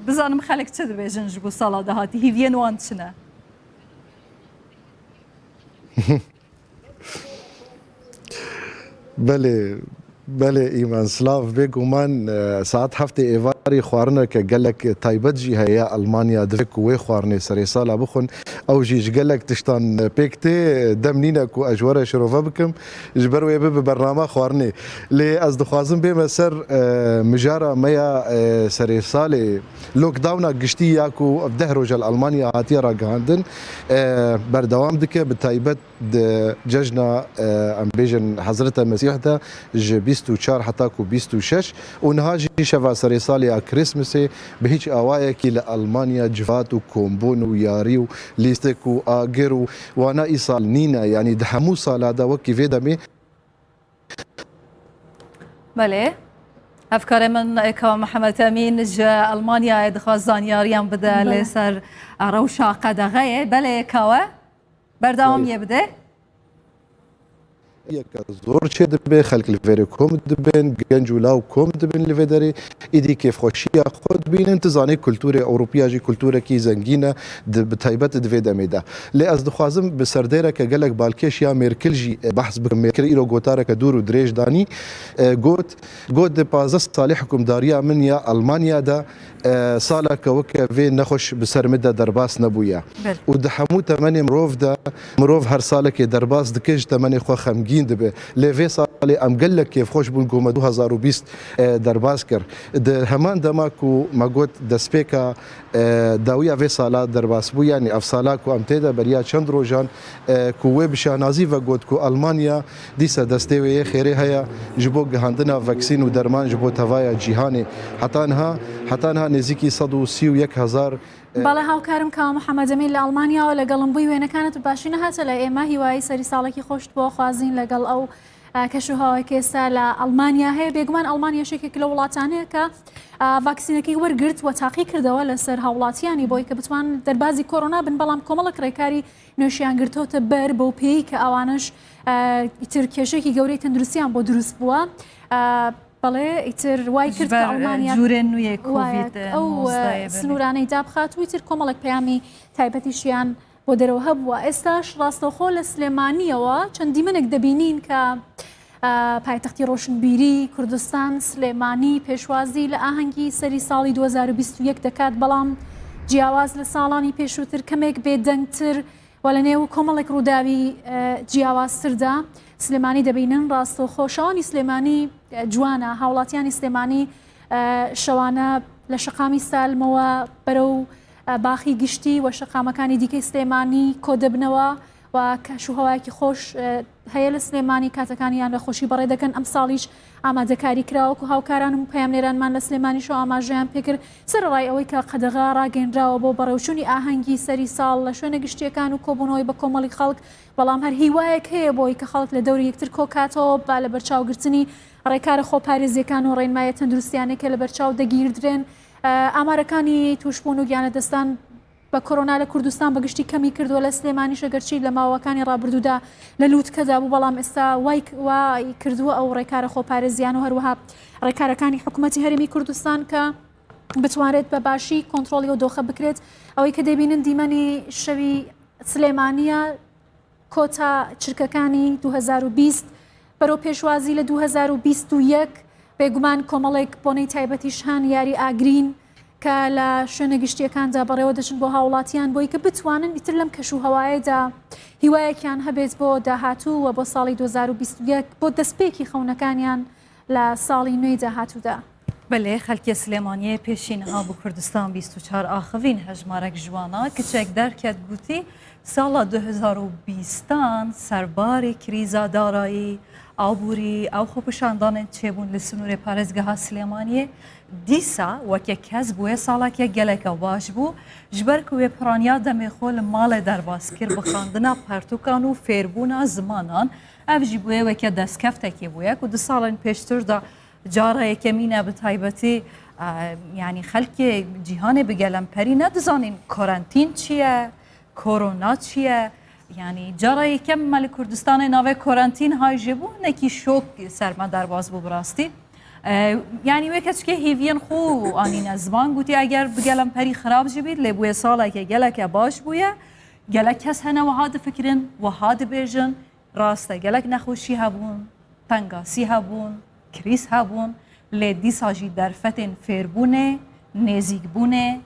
Bizanim xelk çi dibêjin ji bo sala dahatî, hîviyên wan çi ne? Belê, belê Îman, silav. Bêguman, e, saet heftê êvarî xwarineke gelek taybet jî heye Almanya. Divê ku wê xwarinê serê sala bixwin. Ew jî ji gelek tiştan pêk tê. Dem nîne ku ez ji we re şirove bikim. Ji ber wê bibe bernama xwarinê. Lê ez dixwazim bême ser, e, mijara me ya, e, serê salê. Lockdowna giştî ya ku ev deh roja li Almanya hatiye ragihandin, e, berdewam dike. Bi taybet di cejna, e, em bêjin Hezreta Mesîh de ji bîst û çar heta ku bîst û şeş û niha jî şeva serê salê ya Christmasê bi hîç awayekî li Almanya civat û kombûn û yarî û lîstik û agir û wana îsal nîne. Yanî di hemû sala de wekî vê demê. Belê. Hevkarê min, e, Kawa Mihemed Emîn ji Almanyayê dixwest zanyariyan bide Belê. lê ser, e, rewşa qedexeyê. Belê, Kawe. Berdewamiyê bide. Yeke zor çê dibe, xelk li vêrê kom dibin, genc û law kom dibin li vê derê, îdî kêfxweşiya xwe dibînin. Tu zanî kulturê Ewropiya jî kulturekî zengîn e, di, bi taybet di vê demê de. Lê ez dixwazim bi serdêreke gelek balkêş ya Merkel jî, e, behs bikim. Merkel îro gotareke dûr û dirêj danî, e, got, got, di pazdeh salê hikûmdariya min ya Almanya de, e, saleke weke vê nexweş bi ser min de derbas nebûye. Belê. Û di hemû temenê mirov de, mirov her salekê derbas dike, ji temenê xwe xemgîn dibe. Lê vê salê em gelek kêfxweş bûn ku me du hezar û bîst, e, derbas kir. Di heman dema ku me got destpêka, e, dawiya vê sala derbas bû, yanî ev sala ku em tê de beriya çend rojan, e, ku wê bi şanazî ve got ku Almanya dîsa destê wê yê xêrê heye ji bo gihandina vaksîn û derman ji bo tevaya cîhanê. Heta niha, heta niha nêzîkî sed û sî û yek hezar، e، بەڵێ، هاوکارم کاوە محەممەد ئەمین لە ئەڵمانیاوە، لەگەڵم بووی، وێنەکانت باشی نەهاتە لای ئێمە، هیوایی سەری ساڵێکی خۆشت بۆ خوازین لەگەڵ ئەو، ئە، کەش و هەوایەک ئێستا لە ئەڵمانیا هەیە. بێگومان ئەڵمانیا یەکێک لە وڵاتانەیە کە، ئە، ڤاکسینەکەی وەرگرت و تاقی کردەوە لەسەر هاوڵاتیانی بۆی کە بتوان دەربازی کۆرۆنا بن، بەڵام کۆمەڵک ڕێکاری نوێشیان گرتۆتە بەر بەو پێی کە ئەوانش، ئە، ئیتر کێشێکی گەورەی تەندروستیان بۆ دروست بووە. ئە، بەڵێ، ئیتر وای کرد کە ئەڵمانیا جوورێن نوێ وایە ئەو سنوورانەی دابخات و ئیتر کۆمەڵک پەیامی تایبەتیشیان بۆ دەرەوە هەبووە. ئێستاش ڕاستەوخۆ لە سلێمانیەوە چەند دیمەنێک دەبینین کە، ئە، پایتەختی ڕۆشنبیری کوردستان، سلێمانی، پێشوازی لە ئاهەنگی سەری ساڵی دوو هەزار و بیست و یەک دەکات، بەڵام جیاواز لە ساڵانی پێشووتر، کەمێک بێدەنگتر و لە نێو کۆمەڵێک ڕووداوی، ئە، جیاوازتردا سلێمانی دەبینن. ڕاستەوخۆ شەوانی سلێمانی، ئە، جوانە، هاوڵاتیانی سلێمانی، ئە، شەوانە لە شەقامی سالمەوە بەرەو، ئە، باخی گشتی و شەقامەکانی دیکەی سلێمانی کۆدەبنەوە و کەش و هەوایەکی خۆش، ئە، هەیە لە سلێمانی، کاتەکانیان لە خۆشی بەڕێ دەکەن. ئەم ساڵیش ئامادەکاری کراوە و هاوکاران و پەیامنێرانمان لە سلێمانیشەوە ئاماژەیان پێکرد. سەرەڕای ئەوەی کە قەدەغە ڕاگەیەنراوە بۆ بەڕێوچوونی ئاهەنگی سەری ساڵ لە شوێنە گشتیەکان و کۆبوونەوەی بە کۆمەڵی خەڵک، بەڵام هەر هیوایەک هەیە بۆی کە خەڵک لە دەوری یەکتر کۆکاتەوە با لە بەرچاوگرتنی ڕێکارە خۆپارێزیەکان و ڕێنمایە تەندروستیانەی کە لە بەرچاو دەگیردرێن. ئە، ئامارەکانی توشبوون و گیانەدەستان بە کۆرۆنا لە کوردستان بەگشتی کەمی کردووە، لە سلێمانیش ئەگەرچی لە ماوەکانی ڕابردوودا لە لووتکەدا بوو، بەڵام ئێستا وای ک-، وای کردووە ئەو ڕێکارە خۆپارێزیان و هەروەها ڕێکارەکانی حکوومەتی هەرێمی کوردستان کە بتوانرێت بە باشی کۆنترۆلی ئەو دۆخە بکرێت. ئەوەی کە دەبینن دیمەنی شەوی سلێمانیە، کۆتا چرکەکانی دوو هەزار و بیست، بەرەو پێشوازی لە دوو هەزار و بیست و یەک. بێگومان کۆمەڵێک بۆنەی تایبەتیش هەن، یاری ئاگرین کە لە شوێنە گشتیەکاندا بەڕێوە دەچن بۆ هاوڵاتیان، بۆی کە بتوانن ئیتر لەم کەش و هەوایەدا هیوایەکیان هەبێت بۆ داهاتوو و بۆ ساڵی دوو هەزار و بیست و یەک، بۆ دەستپێکی خەونەکانیان لە ساڵی نوێی داهاتوودا. Belê, xelkê Silêmaniyê pêşî niha bi Kurdistan bîst û çar axivîn. Hejmarek ji wana kiçek derket, gotî, sala du hezar û bîstan serbarê krîza darayî, aborî, ew xwepişandanên çêbûn li sinûrê parêzgeha Silêmaniyê, dîsa weke kes bûye saleke geleke baş bû. Ji ber ku wê piraniya demê xwe li malê derbas kir, bi xwendina pertûkan û fêrbûna zimanan, ev jî bûye weke destkeftekê bûye ku di salên pêştir de cara yekemîn e. Bi taybetî, e, yanî xelkê cîhanê bi gelemperî nedizanîn karantîn çi ye, korona çi ye. Yanî cara yekem me li Kurdistanê navê karantîn hay jî bû, hinekî şok ser me derbas bû bi rastî. E, yanî wê keçikê hêviyên xwe anîne ziman, gotî eger bi gelemperî xirab jî bît, lê bûye saleke geleke baş bûye. Gelek kes hene wiha difikirin, wiha dibêjin, rast e, gelek nexweşî hebûn, tengasî hebûn, krîz hebûn, lê dîsa jî derfetên fêrbûnê, nêzîkbûnê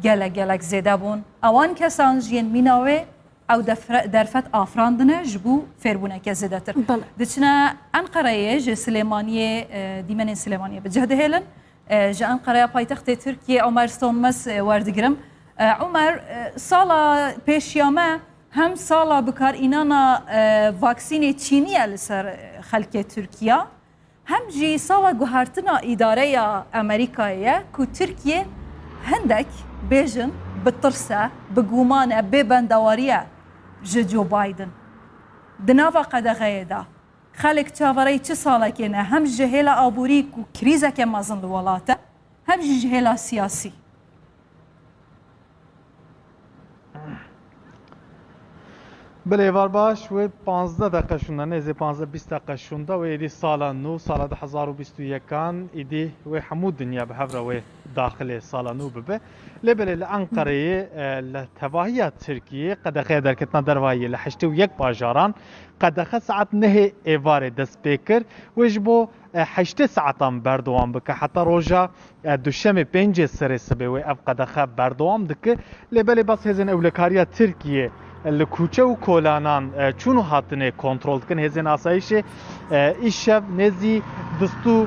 gelek gelek zêde bûn. Ewan kesan jî yên mîna wê ew defre-, derfet afirandine ji bo fêrbûneke zêdetir. Bele. Diçine Enqereyê ji Silêmaniyê, e, dîmenên Silêmaniyê bi cih dihêlin. E, ji Enqereya paytextê Tirkiyê Omer Sönmez, e, werdigirim. E, Omer, e, sala pêşiya me hem sala bikarînana, e, vaksînê Çînî ye li ser, e, xelkê Tirkiya, hem jî sala guhertina îdareya Amerîkayê ye ku Tirkiye hindek bêjin bi tirs e, bi guman e, bê bendewarî ye ji Joe Biden. Di nava qedexeyê de xelk çavereyî çi salekê ne, hem ji hêla aborî ku krîzeke mezin li welat e, hem jî ji hêla siyasî. Bilê êvar baş, wê panzdeh deqe şûnda, nêzê panzdeh bîst deqe şûnda, wê êdî sala nû, sala du hezar û bîst û yekan, êdî wê hemû dinya bi hev re wê daxilê sala nû bibe. Lê belê li Enqereyê, e, li tevahiya Tirkiyê qedexeya derketina dervayî li heştê û yek bajaran qedexe saet nehê êvarê dest pê kir. Wê ji bo, e, heştê saetan berdewam bike. Heta roja, e, duşemê pêncê serê sibê wê ev qedexe berdewam dike. Lê belê bes hêzên ewlekariya Tirkiyê, e, li kûçe û kolanan, e, çûn û hatinê kontrol dikin. Hêzên asayişê, e, îşev nêzî du sed û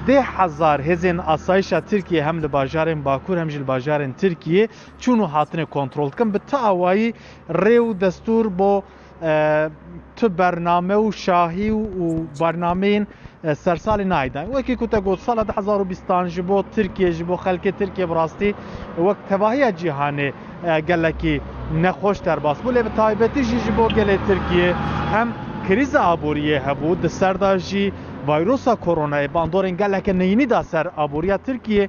deh hezar hêzên asayişa Tirkiyê hem li bajarên Bakur hem jî li bajarên Tirkiyê çûn û hatinê kontrol dikin. Bi ti awayî rê û destûr bo, e, tu bername û şahî û, û bernameyên, e, sersalê nayê dan. Wekî ku te got, sala du hezar û bîstan ji bo Tirkiye, ji bo xelkê Tirkiye bi rastî wek tevahiya cîhanê, e, gelekî nexweş derbas bû. Lê bi taybetî jî ji bo gelê Tirkiye hem krîza aboriyê hebû, di ser de jî vayrosa koronayê bandorên geleke neyînî da ser aboriya Tirkiye.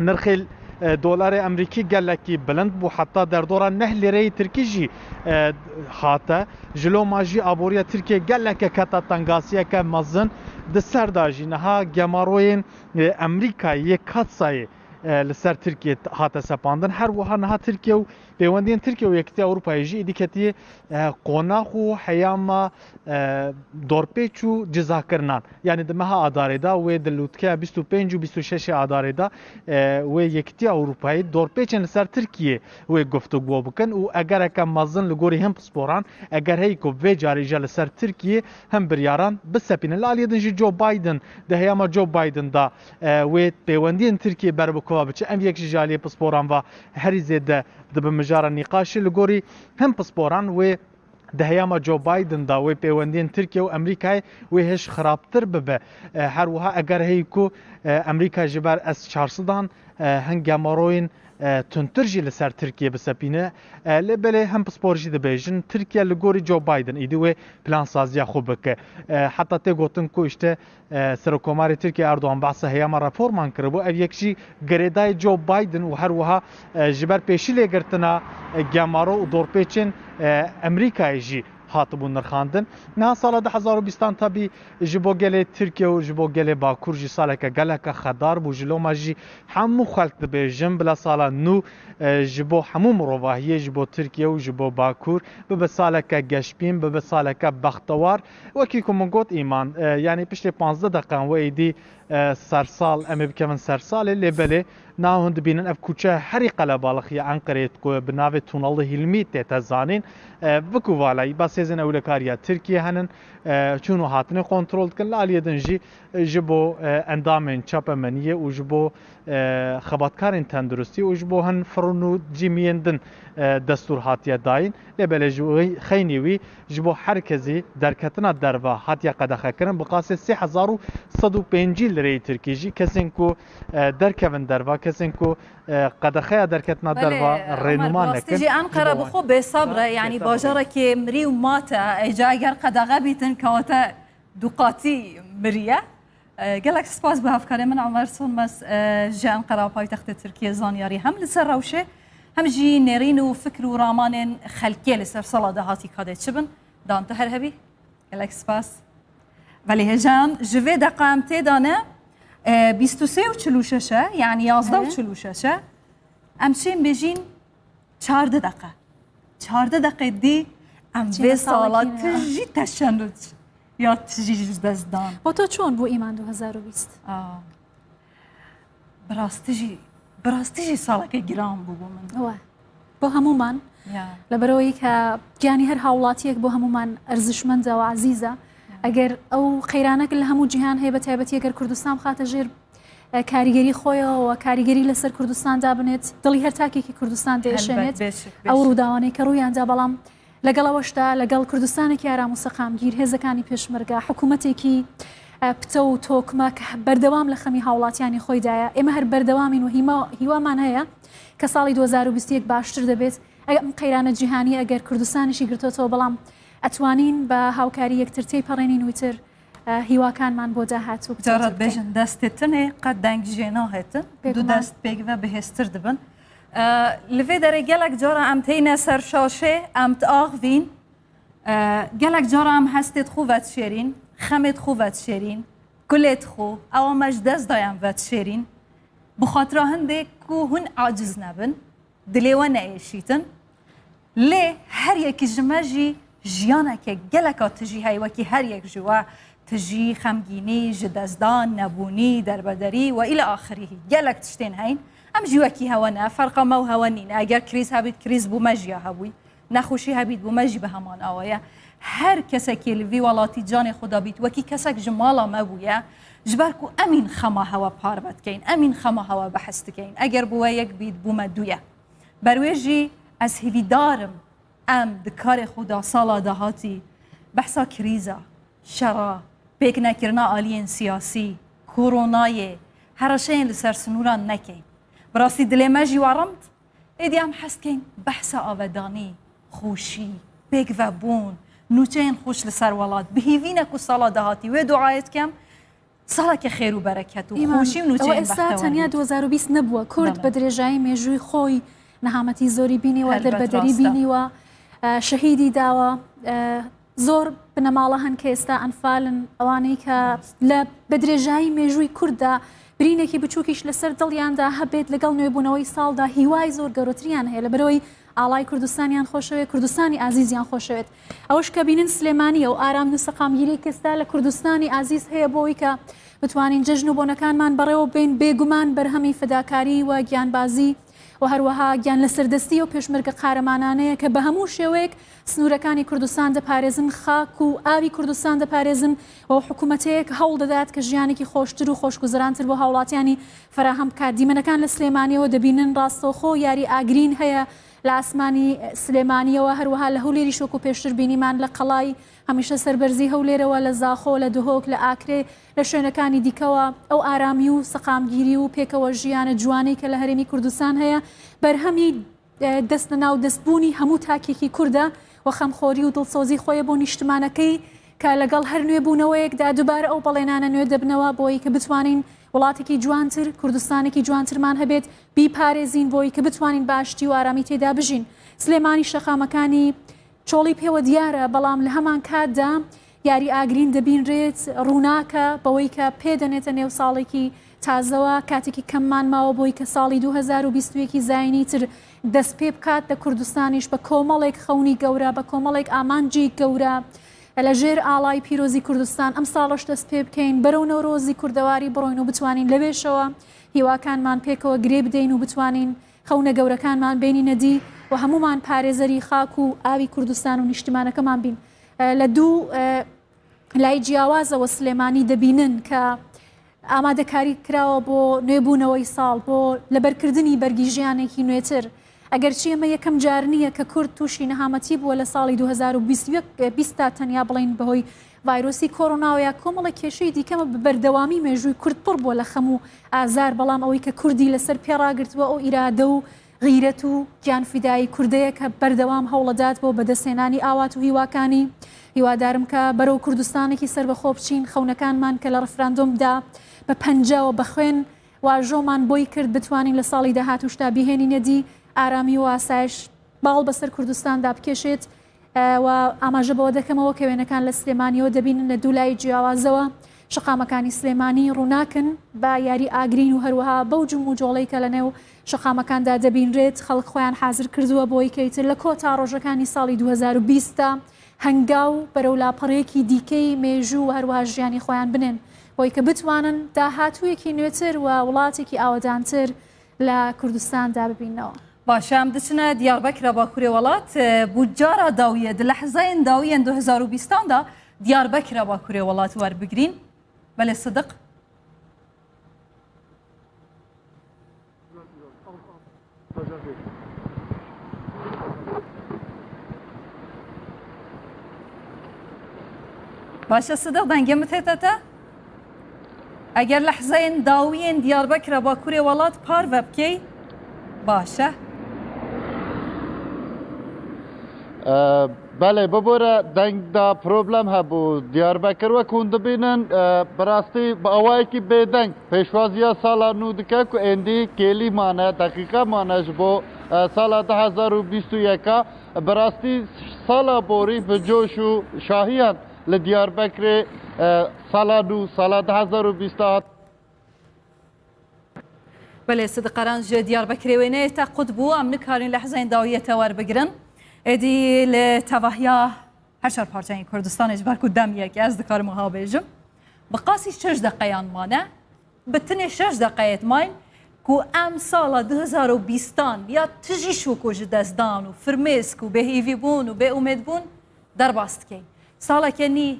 Nirxê, e, dolarê Emerîkî gelekî bilind bû, heta derdora neh lîreyê Tirkî jî, e, hate. Ji loma jî aboriya Tirkiye geleke keta tengasiyeke mezin. Di ser de jî niha gemaroyên, e, Emerîkayê yê Katsayê, e, li ser Tirkiye hate sepandin. Her wiha niha Tirkiye û pêwendiyên Tirkiye û Yekîtiya Ewropayê jî êdî ketiye, e, qonax û heyama, e, dorpêç û cizakirinan. Yanî di meha Adarê de wê di lûtkeya bîst û pênc û bîst û şeş Adarê de, e, wê Yekîtiya Ewropayê dorpêçên li ser Tirkiyê wê guftûgo bikin û egereke mezin li gorî hin pisporan, eger heyî ku vê carî jî li ser Tirkiyê hin biryaran bisepînin. Li aliyê din jî Joe Biden, di heyama Joe Biden de, e, wê pêwendiyên Tirkiyê ber bi kuva biçe. Ev yek jî ji aliyê pisporan ve herî zêde dibe mijara nîqaşê. Li gorî hin pisporan wê di heyama Joe Biden de wê pêwendiyên Tirkiye û Emerîkayê wê hêj xirabtir bibe. E, her wiha eger heyî ku, e, Emerîka ji ber S çar sedan, e, hin gemaroyên, e, tundtir jî li ser Tirkiye bisepîne. E, lê belê hin pispor jî dibêjin, Tirkiye li gorî Joe Biden êdî wê plansaziya xwe bike. E, heta tê gotin ku îşte, e, Serokkomarê Tirkiye Erdogan behsa heyama reforman kiribû. Ev yek jî girêdayî Joe Biden û her wiha, e, ji ber pêşî lêgirtina, e, gemaro û dorpêçên, e, Emerîkayê jî hatibû nirxandin. Niha sala du hezar û bîstan tabî ji bo gelê Tirkiye û ji bo gelê Bakur jî saleke geleke xedar bû. Ji loma jî hemû xelk dibêjin bila sala nû, e, ji bo hemû mirovahiyê, ji bo Tirkiye û ji bo Bakur bibe saleke geşbîn, bibe saleke bextewar. Wekî ku min got, Îman, e, yanî piştê panzdeh deqan we êdî, e, sersal, em ê bikevin sersalê, lê belê, niha hûn dibînin ev kuçe herî qelebalix ya Enqereyê ku bi navê Tunalı Hilmi tête zanîn. E, wekî vala, basêzên ewlekariya Tirkiye henin, e, çûn û hatinê kontrol dikin, li aliyê din jî, e, ji bo, e, endamên çapemeniyê û ji bo, e, xebatkarên tenduristî û ji bo hin firin û cîmiyên din, e, destûr hatiye dayîn. Lê belê ji wî, xeynî wî, ji bo her kesî derketina derva hatiye qedexekirin, bi qasê sê hezar û sed û pêncî lireyê Tirkî jî kesên ku, e, derkevin derva, kesên ku, e, qedexeya derketina Belê, derva Omer, rênûma bi rastî nekin, jî Enqere ji bo bi wan xwe bêsebr e, yanî bêsebr e. Bajarekê mirî û mate, êca eger qedexe bîtin, kewate duqatî miriye. E, gelek spas bo hevkarê min Omer Sönmez, e, ji Enqera paytextê Tirkiyê zanyarî hem li ser rewşê, hem jî nêrîn û fikr û ramanên xelkê li ser sala dahatî kadê çi bin, dan tu her hebî. Gelek spas. Belê hêjan, ji vê deqa em tê de ne, e, bîst û sê û çil û şeş e, yanî yazdeh û çil û şeş e. Em şên bêjîn çardeh deqe. Çardeh deqê dî em Çîna vê sala salekî ne. Tijî teşenuc ya tijî ji dest dan. Bo to çon bû îman du hezar û bîst? Aa. Bi rastî jî, bi rastî jî saleke giran bû bo min. Ewe. Bo hemûman. Ya. Li ber wê ke giyanî her hawlatiyek bo hemûman erzişmend e û ezîz e. Ya. Eger ew qeyranek li hemû cîhan heye, bi taybetî eger Kurdistan bixate jêr, e, karîgerî xwe ya û karîgerî li ser Kurdistan dabinêt, dilî her takekî Kurdistan diêşênêt. Helbet, bêşik, bêşik. Ew rûdawanê ke rûyan da, belam Legal eweşda, legal Kurdistanekî aram û seqamgîr, hêzekانی پێشمەرگە، حکوومەتێکی، ئە، پتە و تۆکمە کە بەردەوام لە خەمی هاوڵاتیانی خۆی دایە. ئێمە هەر بەردەوامین و هیما-، هیوامان هەیە کە ساڵی دوو هەزار و بیست و یەک باشتر دەبێت. ئەگەر ئەم قەیرانە جیهانی ئەگەر کوردستانیشی گرتۆتەوە، بەڵام ئەتوانین بە هاوکاری یەکتر تێی پەڕێنین و تر، ئە، هیواکانمان بۆ داهاتوو جارات بکەین. بێژن دەستێ تنێ قەت دەنگ ژێ ناهێتن. بێگومان. دوو دەست پێکڤە بەهێزتر دبن. ئە، li vê derê gelek cara em têne ser şaşê, em diaxivîn. Gelek cara em hestê xwe vedişêrîn, xemê xwe vedişêrîn, kulê xwe, ewa me ji dest dayan vedişêrîn. Bi xatira hindê ku hûn aciz nebin, dilê we neêşîtin. Lê her yekî ji me jî jiyaneke geleka tijî heye, wekî her yek ji we tijî, xemgînî, ji destdan, nebûnî, derbederî we île axirî gelek tiştên heyn. Em jî wekî hewe ne, ferqa me û hewe nîne. Eger krîz hebît, krîz bû me jî ya hebûyî. Nexweşî hebît bû me jî bi heman awa ye. Her kesekê li vî welatî canê xwe dabît, wekî kesek ji mala me bûye. Ji ber ku em în xema hewe parve dikeyn, em în xema hewe behs dikeyn. Eger bû we yek bît, bû me du ye. Ber wê jî ez hêvîdar im, em di karê xwe de sala dahatî behsa krîza, şera, pêknekirina aliyên siyasî, koronayê, hereşeyên li ser sinûran nekeyn. Bi rastî dilê me jî we rind, êdî em hez dikeyn behsa avedanî, xweşî, pêkvebûn, nûçeyên xweş li ser welat. Bi hîvî ne ku sala dahatî wê duayê dikem, saleke xêr û bereket û Îman, xweşî û ew nûçeyên êsta bextewarî. Tenya du hezar û bîst nebûwe. Kurd Belê. Bi dirêjayî mêjûyî xwe nehametî zorî bînîwe, Helbet derbederî rast e. Bînîwe, e, şehîdî dawe. E, zor binemala hene ke êsta enfal in, ewanî ke Rast. Li bi dirêjayî mêjûyî Kurd de birînekî biçûkîş li ser diliyan de hebêt, legal nûbûneweyî sal de hîwayî zor gewretirî yan heye. Li ber wê ئاڵای کوردستانیان خۆشەوێت، کوردستانی ئازیزیان خۆشەوێت. ئەوەش کە بینین سلێمانیە و ئارامی و سەقامگیریەکی ئێستا لە کوردستانی ئازیز هەیە بۆ ئەوەی کە بتوانین جەژن و بۆنەکانمان بەڕێوە ببەین، بێگومان بەرهەمی فداکاری و گیانبازی و هەروەها گیان لەسەردەستی و پێشمەرگە قارەمانانەیە کە بە هەموو شێوەیەک سنوورەکانی کوردستان دەپارێزن، خاک و ئاوی کوردستان دەپارێزن و حکوومەتەیەک هەوڵ دەدات کە ژیانێکی خۆشتر و خۆشگوزەرانتر بۆ هاوڵاتیانی فەراهەم بکات. دیمەنەکان لە سلێمانیەوە دەبینن، ڕاستەوخۆ یاری ئاگرین هەیە لە ئاسمانی سلێمانیەوە، هەروەها لە هەولێریش وەکو پێشتر بینیمان لە قەڵای هەمیشە سەربەرزی هەولێرەوە، لە زاخۆ، لە دهۆک، لە ئاکرێ، لە شوێنەکانی دیکەوە ئەو ئارامی و سەقامگیری و پێکەوە ژیانە جوانەی کە لە هەرێمی کوردستان هەیە، بەرهەمی، ئە، دەست لە ناو دەستبوونی هەموو تاکێکی کوردە و خەمخۆری و دڵسۆزی خۆیە بۆ نیشتمانەکەی کە لەگەڵ هەر نوێبوونەوەیەکدا دووبارە ئەو بەڵێنانە نوێ دەبنەوە بۆ ئەوەی کە بتوانین وڵاتێکی جوانتر، کوردستانێکی جوانترمان هەبێت، بیپارێزین بۆی کە بتوانین باشتی و ئارامی تێدا بژین. سلێمانی شەقامەکانی چۆڵی پێوە دیارە، بەڵام لە هەمان کاتدا یاری ئاگرین دەبینرێت، ڕووناکە بەوەی کە پێدەنێتە نێو ساڵێکی تازەوە، کاتێکی کەممان ماوە بۆی کە ساڵی دوو هەزار و بیست و یەکی زاینی تر دەست پێ بکات لە کوردستانیش بە کۆمەڵێک خەونی گەورە، بە کۆمەڵێک ئامانجی گەورە. لە ژێر ئاڵای پیرۆزی کوردستان ئەم ساڵش دەست پێ بکەین، بەرەو نەورۆزی کوردەواری بڕۆین و بتوانین لەوێشەوە هیواکانمان پێکەوە گرێ بدەین و بتوانین خەونە گەورەکانمان بێنینە دی و هەمومان پارێزەری خاک و ئاوی کوردستان و نیشتیمانەکەمان بین. لە دوو لای جیاوازەوە سلێمانی دەبینن کە ئامادەکاری کراوە بۆ نوێبوونەوەی ساڵ، بۆ لەبەرکردنی بەرگی ژیانێکی نوێتر. ئەگەرچی ئەمە یەکەم جار نییە کە کورد تووشی نەهامەتی بووە لە ساڵی دوو هەزار و بیست و یەک، بیست تا تەنیا بڵین بەهۆی ڤایرۆسی کۆرۆناوە یا کۆمەڵە کێشەی دیکەمە، بە بەردەوامی مێژووی کورد پڕ بووە لە خەم و ئازار، بەڵام ئەوەی کە کوردی لەسەر پێ ڕاگرتووە ئەو ئیرادە و غیرەت و گیانفیدایی کوردەیە کە بەردەوام هەوڵەدات بۆ بەدەستهێنانی ئاوات و هیواکانی. هیوادارم کە بەرەو کوردستانێکی سەربەخۆ بچین، خەونەکانمان کە لە ڕفراندۆمدا بە پەنجاوە بە خوێن واژۆمان بۆی کرد، بتوانین لە ساڵی داهاتووشدا بیهێنینە دی، ئارامی و ئاسایش باڵ بەسەر کوردستاندا بکێشێت. و ئاماژە بەوە دەکەمەوە کە وێنەکان لە سلێمانیەوە دەبینن لە دوو لای جیاوازەوە. شەقامەکانی سلێمانی ڕووناکن بە یاری ئاگرین و هەروەها بەو جم و جۆڵەی کە لە نێو شەقامەکاندا دەبینرێت، خەڵک خۆیان حازر کردووە بۆی کەیتر لە کۆتا ڕۆژەکانی ساڵی دوو هەزار و بیست دا هەنگاو بەرەو لاپەڕەیەکی دیکەی مێژوو و هەروەها ژیانی خۆیان بنێن، بۆی کە بتوانن داهاتوویەکی نوێتر و وڵاتێکی ئاوەدانتر لە کوردستاندا ببینەوە. باشە، ئەم دچنە دیاربەکرە باکوورێ وڵات، بوو جارا داویە، di lehzeyên dawiyên du hezar û bîstan da Diyarbekira bakurê welat werbigrîn. Belê Sidiq. Baş e Sidiq, dengê min tête te? Eger lehzeyên dawiyên Diyarbekira bakurê welat parve bikey, baş e. Belê, bibore deng de problem hebû. Diyarbekir wek hûn dibînin, e, bi rastî bi awayekî bêdeng pêşwaziya sala nû dike ku êndî kêlî mane, deqîqe mane ji bo, e, sala du hezar û bîst û yeka. Bi rastî sala borî bi coş û şahiyan li Diyarbekirê, e, sala nû, sala du hezar û bîst hat. Belê, Sidiq Eren ji Diyarbekirê wêneyê te qut bû. Em nikarin lehzeyên dawiyê te werbigirin. Êdî li tevahiya her çar parçeyên Kurdistanê, ji ber ku dem yek e, ez dikarim wiha bêjim. Bi qasî şeş deqeyan mane. Bi tenê şeş deqeyê dimayîn ku em sala du hezar û bîstan ya tijî şûk û ji dest dan û firmêsk û bêhîvîbûn û bêumêdbûn derbas dikeyn. Saleke nî,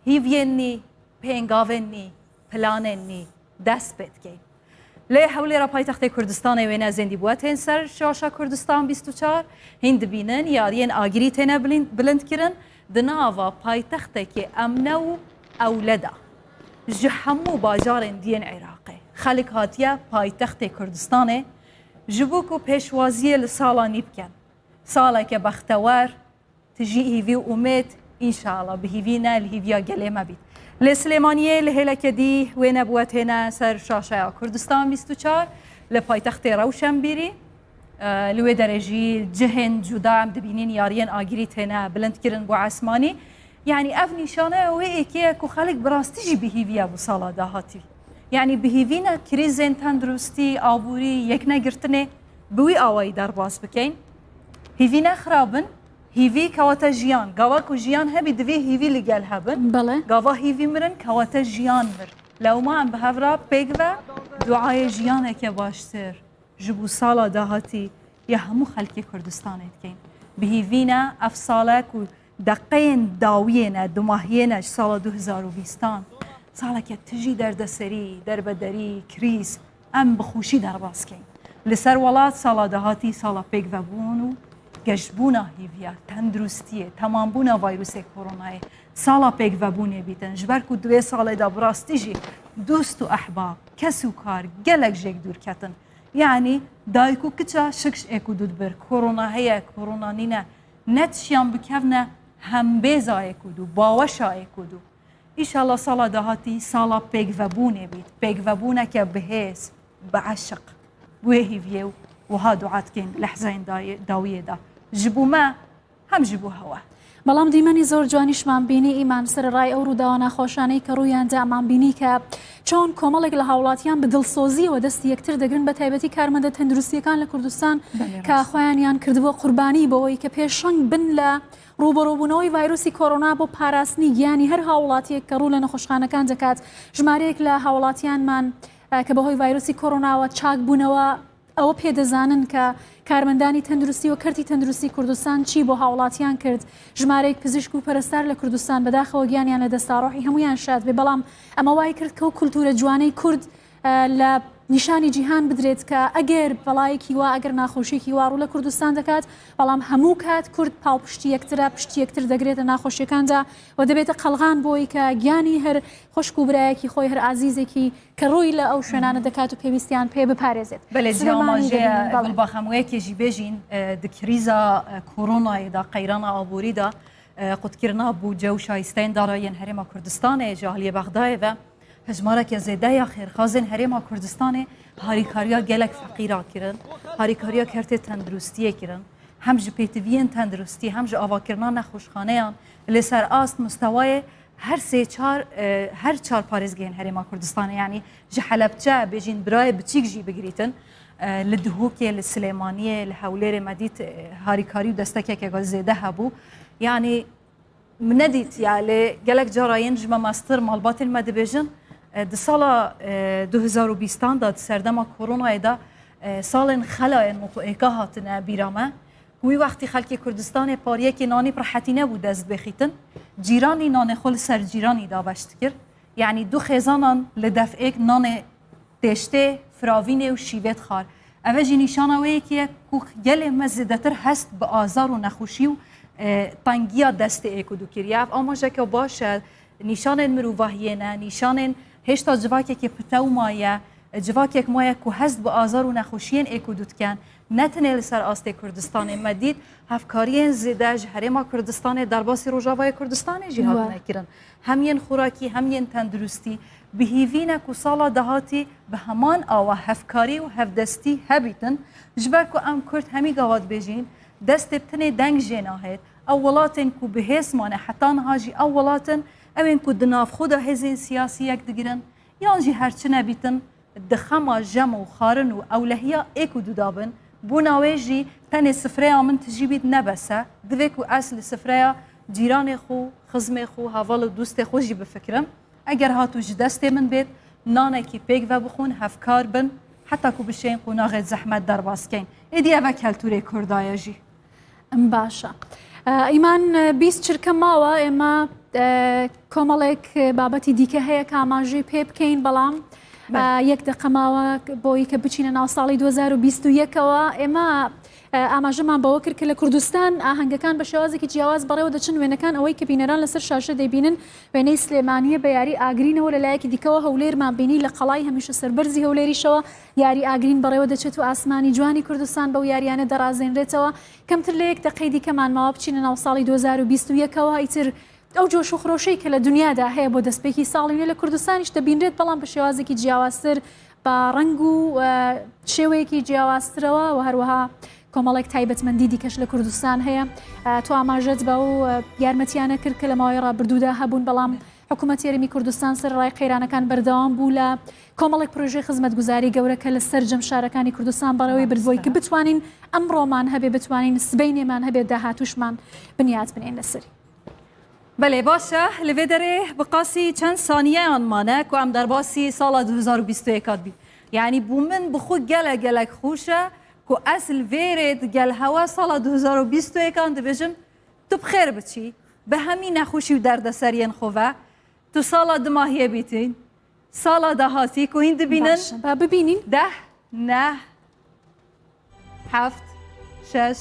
hîviyên nî, pêngavên nî, planên nî, dest pê dikeyn. Lê hewlêra paytextê Kurdistanê wêne zêndî bûye tên ser şaşa Kurdistan bîst û çar, hîn dibînin yariyên agirî têne bilind-, bilindkirin, di nava paytextekê emne û ewle de. Ji hemû bajarên diyên Iraqê xelk hatiye paytextê Kurdistanê, ji bo ku pêşwaziyê li sala nî bikin. Saleke bextewer, tijî hîvî û umêd, înşallah bi hîvî ne, li hîviya gelê me bît. Lê Silêmaniyê li hêleke dî wê nebûwe têne ser şaşeya Kurdistan bîst û çar, li paytextê Rewşenbîrî. E, li wê derê jî cihên cuda em dibînin yariyên agirî têne bilindkirin bo esmanî. Yanî ev nîşaneya wê êkê ye ku xelk bi rastî jî bi hîvî ye bo sala dahatî. Yanî bi hîvî ne krîzên tenduristî, aborî, yeknegirtinê bi wî awayî derbas bikeyn. Hîvî ne xirab in, hîvî kewate jiyan. Gava ku jiyan hebî divê hîvî li gel hebin. Belê. Gava hîvî mirin kewate jiyan mir. Lewma em bi hev re pêk ve duayê jiyaneke baştir ji bo sala dahatî ya hemû xelkê Kurdistanê dikeyn. Bi hîvî ne ev sale ku deqeyên dawiyê ne, dumahiyê ne ji sala du hezar û bîstan, saleke tijî derdeserî, derbederî, krîz, em bi xweşî derbas keyn. Li ser welat sala dahatî sala pêkvebûn û geşbûna hîviya, tenduristiyê, temambûna vayrusê koronayê, sala pêkvebûnê bîtin. Ji ber ku di wê salê de bi rastî jî dost û ehbab, kes û kar gelek jêk dûr ketin. Yanî dayik û kiça şik ji êk û dû dibir. Korona heye, korona nîne. Ne tişiyan bikevne hembêza êk û dû, baweşa êk û dû. Înşallah sala dahatî sala pêkvebûnê bît. Pêkvebûneke bi hêz, bi eşq, bi wê hîviyê û wiha dua dikên lehzeyên dayê-, dawiyê de. Ji bo me hem ji bo hewe. بەڵام دیمەنی زۆر جوانیشمان بینی ئیمان سەرەڕای ئەو ڕووداوە ناخۆشانەی کە ڕوویان دا، ئەمان بینی کە چۆن کۆمەڵێک لە هاوڵاتیان بە دڵسۆزیەوە دەستی یەکتر دەگرن، بە تایبەتی کارمەندە تەندروستیەکان لە کوردستان بەڵێ، کە ڕاست. خۆیانیان کردبووە قوربانی بەوەی کە پێشەنگ بن لە ڕوبەڕووبوونەوەی ڤایرۆسی کۆرۆنا بۆ پاراستنی گیانی هەر هاوڵاتیەک کە ڕوو لە نەخۆشخانەکان دەکات. ژمارەیەک لە هاوڵاتیانمان، ئە، کە بەهۆی ڤایرۆسی کۆرۆناوە چاک بوونەوە، ئەوە پێدەزانن کە کارمەندانی تەندروستی و کەرتی تەندروستی کوردستان چی بۆ هاوڵاتیان کرد. ژمارەیەک پزیشک و پەرستار لە کوردستان بەداخەوە گیانیان لە دەستا، ڕۆحی هەمویان شاد بێ، بەڵام ئەمە وای کرد کە ئەو کولتورە جوانەی کورد، ئە، لە نیشانی جیهان بدرێت کە ئەگەر بەڵایەکی وا، ئەگەر ناخۆشیەکی وا ڕوو لە کوردستان دەکات، بەڵام هەموو کات کورد پاڵپشتی یەکترە، پشتی یەکتر دەگرێتە ناخۆشیەکاندا و دەبێتە قەلغان بۆی کە گیانی هەر خوشک و برایەکی خۆی، هەر ئازیزێکی کە ڕووی لە ئەو شوێنانە دەکات و پێویستیان پێ بپارێزێت. بەلێ، جیاوازیە، بێنین، بەڵێ. گوڵباخ، هەمووەیەکێ ژی بێژین، ئە، دکریزا، ئە، کۆرۆنایەدا، قەیرانە ئابووریدا، ئە، قوتکردنا بوودجە و شایستەیان دارایەن هەرێما کوردستانێ، جاهلیە بەغدایە ve هەژمارەکە زێدە یا خێرخازên هەرێما کوردستانێ هاریکاریە gelek feqîra kirin، هاریکاریە kertê tenduristiyê kirin، hem ji pêtiviyên tenduristî hem ji avakirina nexweşxaneyan li ser ast mistewayê her sê çar, e, her çar parêzgehên Herêma Kurdistanê, yanî ji Helebçe bêjîn birayê biçîk jî bigirîtin, e, li Dihokê, li Silêmaniyê, li Hewlêrê me dît, e, harîkarî û destekeke zêde hebû. Yanî min nedît ya, lê gelek cara yên ji me mestir malbatên me dibêjin, e, di sala, e, du hezar û bîstan de, di serdema koronayê de, e, salên xelayên mutûêka hatine bîra me. Wî wextî xelkê Kurdistanê pariyekê nanî bi rehetî nebû dest bêxîtin. Cîranî nanê xwe li ser cîranî dabeş dikir. Yanî du xêzanan li def'êk nanê têştê, firavînê û şîvê dixwar. Ev e jî nîşana wê yekê ye ku gelê me zêdetir hest bi azar û nexweşî û, e, tengiya destê êk û du kiriye. Ev amajeke baş e. Nîşanên mirovahiyê ne, nîşanên hêşta civakekê pitew maye, civakek maye ku hest bi azar û nexweşiyên êk û du dikin. Ne tenê li ser astê Kurdistanê, me dît hevkariyên zêde ji Herêma Kurdistanê derbasî Rojavayê Kurdistanê jî hatine kirin. Hem yên xorakî hem yên tenduristî. Bi hîvî ne ku sala dahatî bi heman awa hevkarî û hevdestî hebîtin, ji ber ku em Kurd hemî gava dibêjin, destê bi tenê deng jê nahêt. Ew welatên ku bi hêz mane heta niha jî ew welat in, ew ên ku di nav xwe de hêzên siyasî yek digirin, yan jî her çi nebîtin, di xema jem û xarin û ewlehiya êk û du de bin. Bona wê jî tenê sifreya min tijî bît ne bes e. Divê ku ez li sifreya cîranê xwe, xizmê xwe, heval û dostê xwe jî bifikirim. Eger hat û ji destê min bêt, nanekî pêk ve bixwin, hevkar bin, heta ku bişên qonaxê zehmet derbas keyn. Êdî ev e keltûrê Kurda ye jî. Em baş e. E, ئیمان، e، بیست چرکە ماوە، ئێمە، e، کۆمەڵێک، e، بابەتی دیکە هەیە کە ئاماژەی پێ بکەین، بەڵام، بەڵێ. E، یەک دەقە ماوە بۆی کە بچینە ناو ساڵی دوو هەزار و بیست و یەکەوە. ئێمە، e، ئاماژەمان بەوە کرد کە لە کوردستان ئاهەنگەکان بە شێوازێکی جیاواز بەڕێوە دەچن. وێنەکان، ئەوەی کە بینەران لەسەر شاشە دەیبینن، وێنەی سلێمانیە بە یاری ئاگرینەوە. لە لایەکی دیکەوە هەولێرمان بینی، لە قەڵای هەمیشە سەربەرزی هەولێریشەوە یاری ئاگرین بەڕێوە دەچێت و ئاسمانی جوانی کوردستان بەو یاریانە دەڕازێنرێتەوە. کەمتر لە یەک دەقەی دیکەمان ماوە بچینە ناو ساڵی دوو هەزار و بیست و یەکەوە، ئیتر ئەو جۆش و خرۆشەی کە لە دنیادا هەیە بۆ دەستپێکی ساڵی نوێ، لە کوردستانیش دەبینرێت، بەڵام بە شێوازێکی جیاوازتر، بە ڕەنگ و، ئە، شێوەیەکی جیاوازترەوە و هەروەها کۆمەڵێک تایبەتمەندی دیکەش لە کوردستان هەیە. ئە، تۆ ئاماژەت بە ئەو، ئە، یارمەتیانە کرد کە لە ماوەی ڕابردوودا هەبوون، بەڵام حکوومەتی هەرێمی کوردستان سەرەڕای قەیرانەکان بەردەوام بوو لە کۆمەڵێک پرۆژەی خزمەتگوزاری گەورە کە لە سەرجەم شارەکانی کوردستان بەڕێوەی بردبووی کە بتوانین ئەمڕۆمان هەبێ، بتوانین سبەینێمان هەبێ، داهاتووشمان بنیات بنێن لەسەری. بەڵێ، باشە، لە vê derê bi qasî çend saniyeyan mane ku em derbasî sala du hezar û bîst û yek dibîn. Yanî bo min bi xwe gelek gelek xweş e ku ez li vê rê di gel hewa sala du hezar û bîst û yek an dibêjim, tu bi xêr biçî, bi hemî nexweşî û derdeseriyên xwe ve, tu sala dumahiyê bîtîn, sala dahatî ku hîn dibînin. Baş e, ba bibînin. Deh, neh, heft, şeş,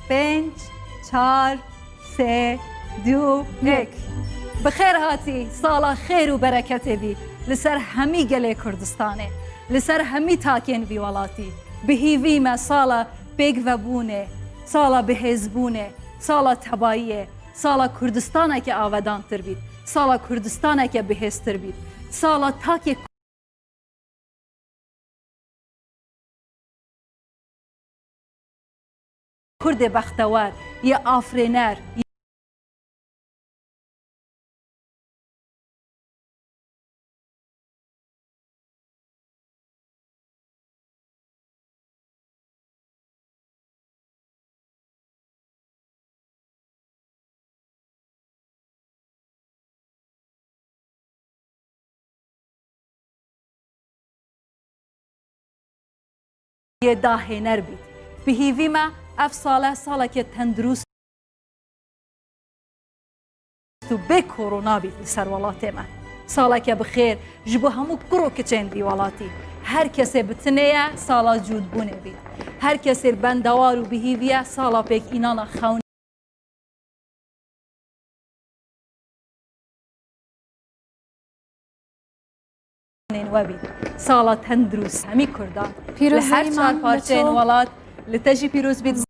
pênc, çar, sê, du, yek. Bi xêr hatî, sala xêr û bereketê bî li ser hemî gelê Kurdistanê, li ser hemî takên vî welatî. Bi hîvî me sala pêkvebûnê, sala bihêzbûnê, sala tebayiyê, sala Kurdistaneke avedantir bît, sala Kurdistaneke bihêztir bît, sala takê Kurdê bextewer, yê afirêner, yê dahêner bît. Bi hîvî me ev sale saleke tendurist û bê korona bît li ser welatê me. Saleke bi xêr ji bo hemû kur û kiçên vî welatî. Her kesê bi tinê ye, sala cûdbûnê bît. Her kesê bendewar û bi hîvî ye, sala pêk înana xewnên we bît. Sala tendurist hemî Kurdan. Li her çar parçeyên welat li te jî pîroz bît.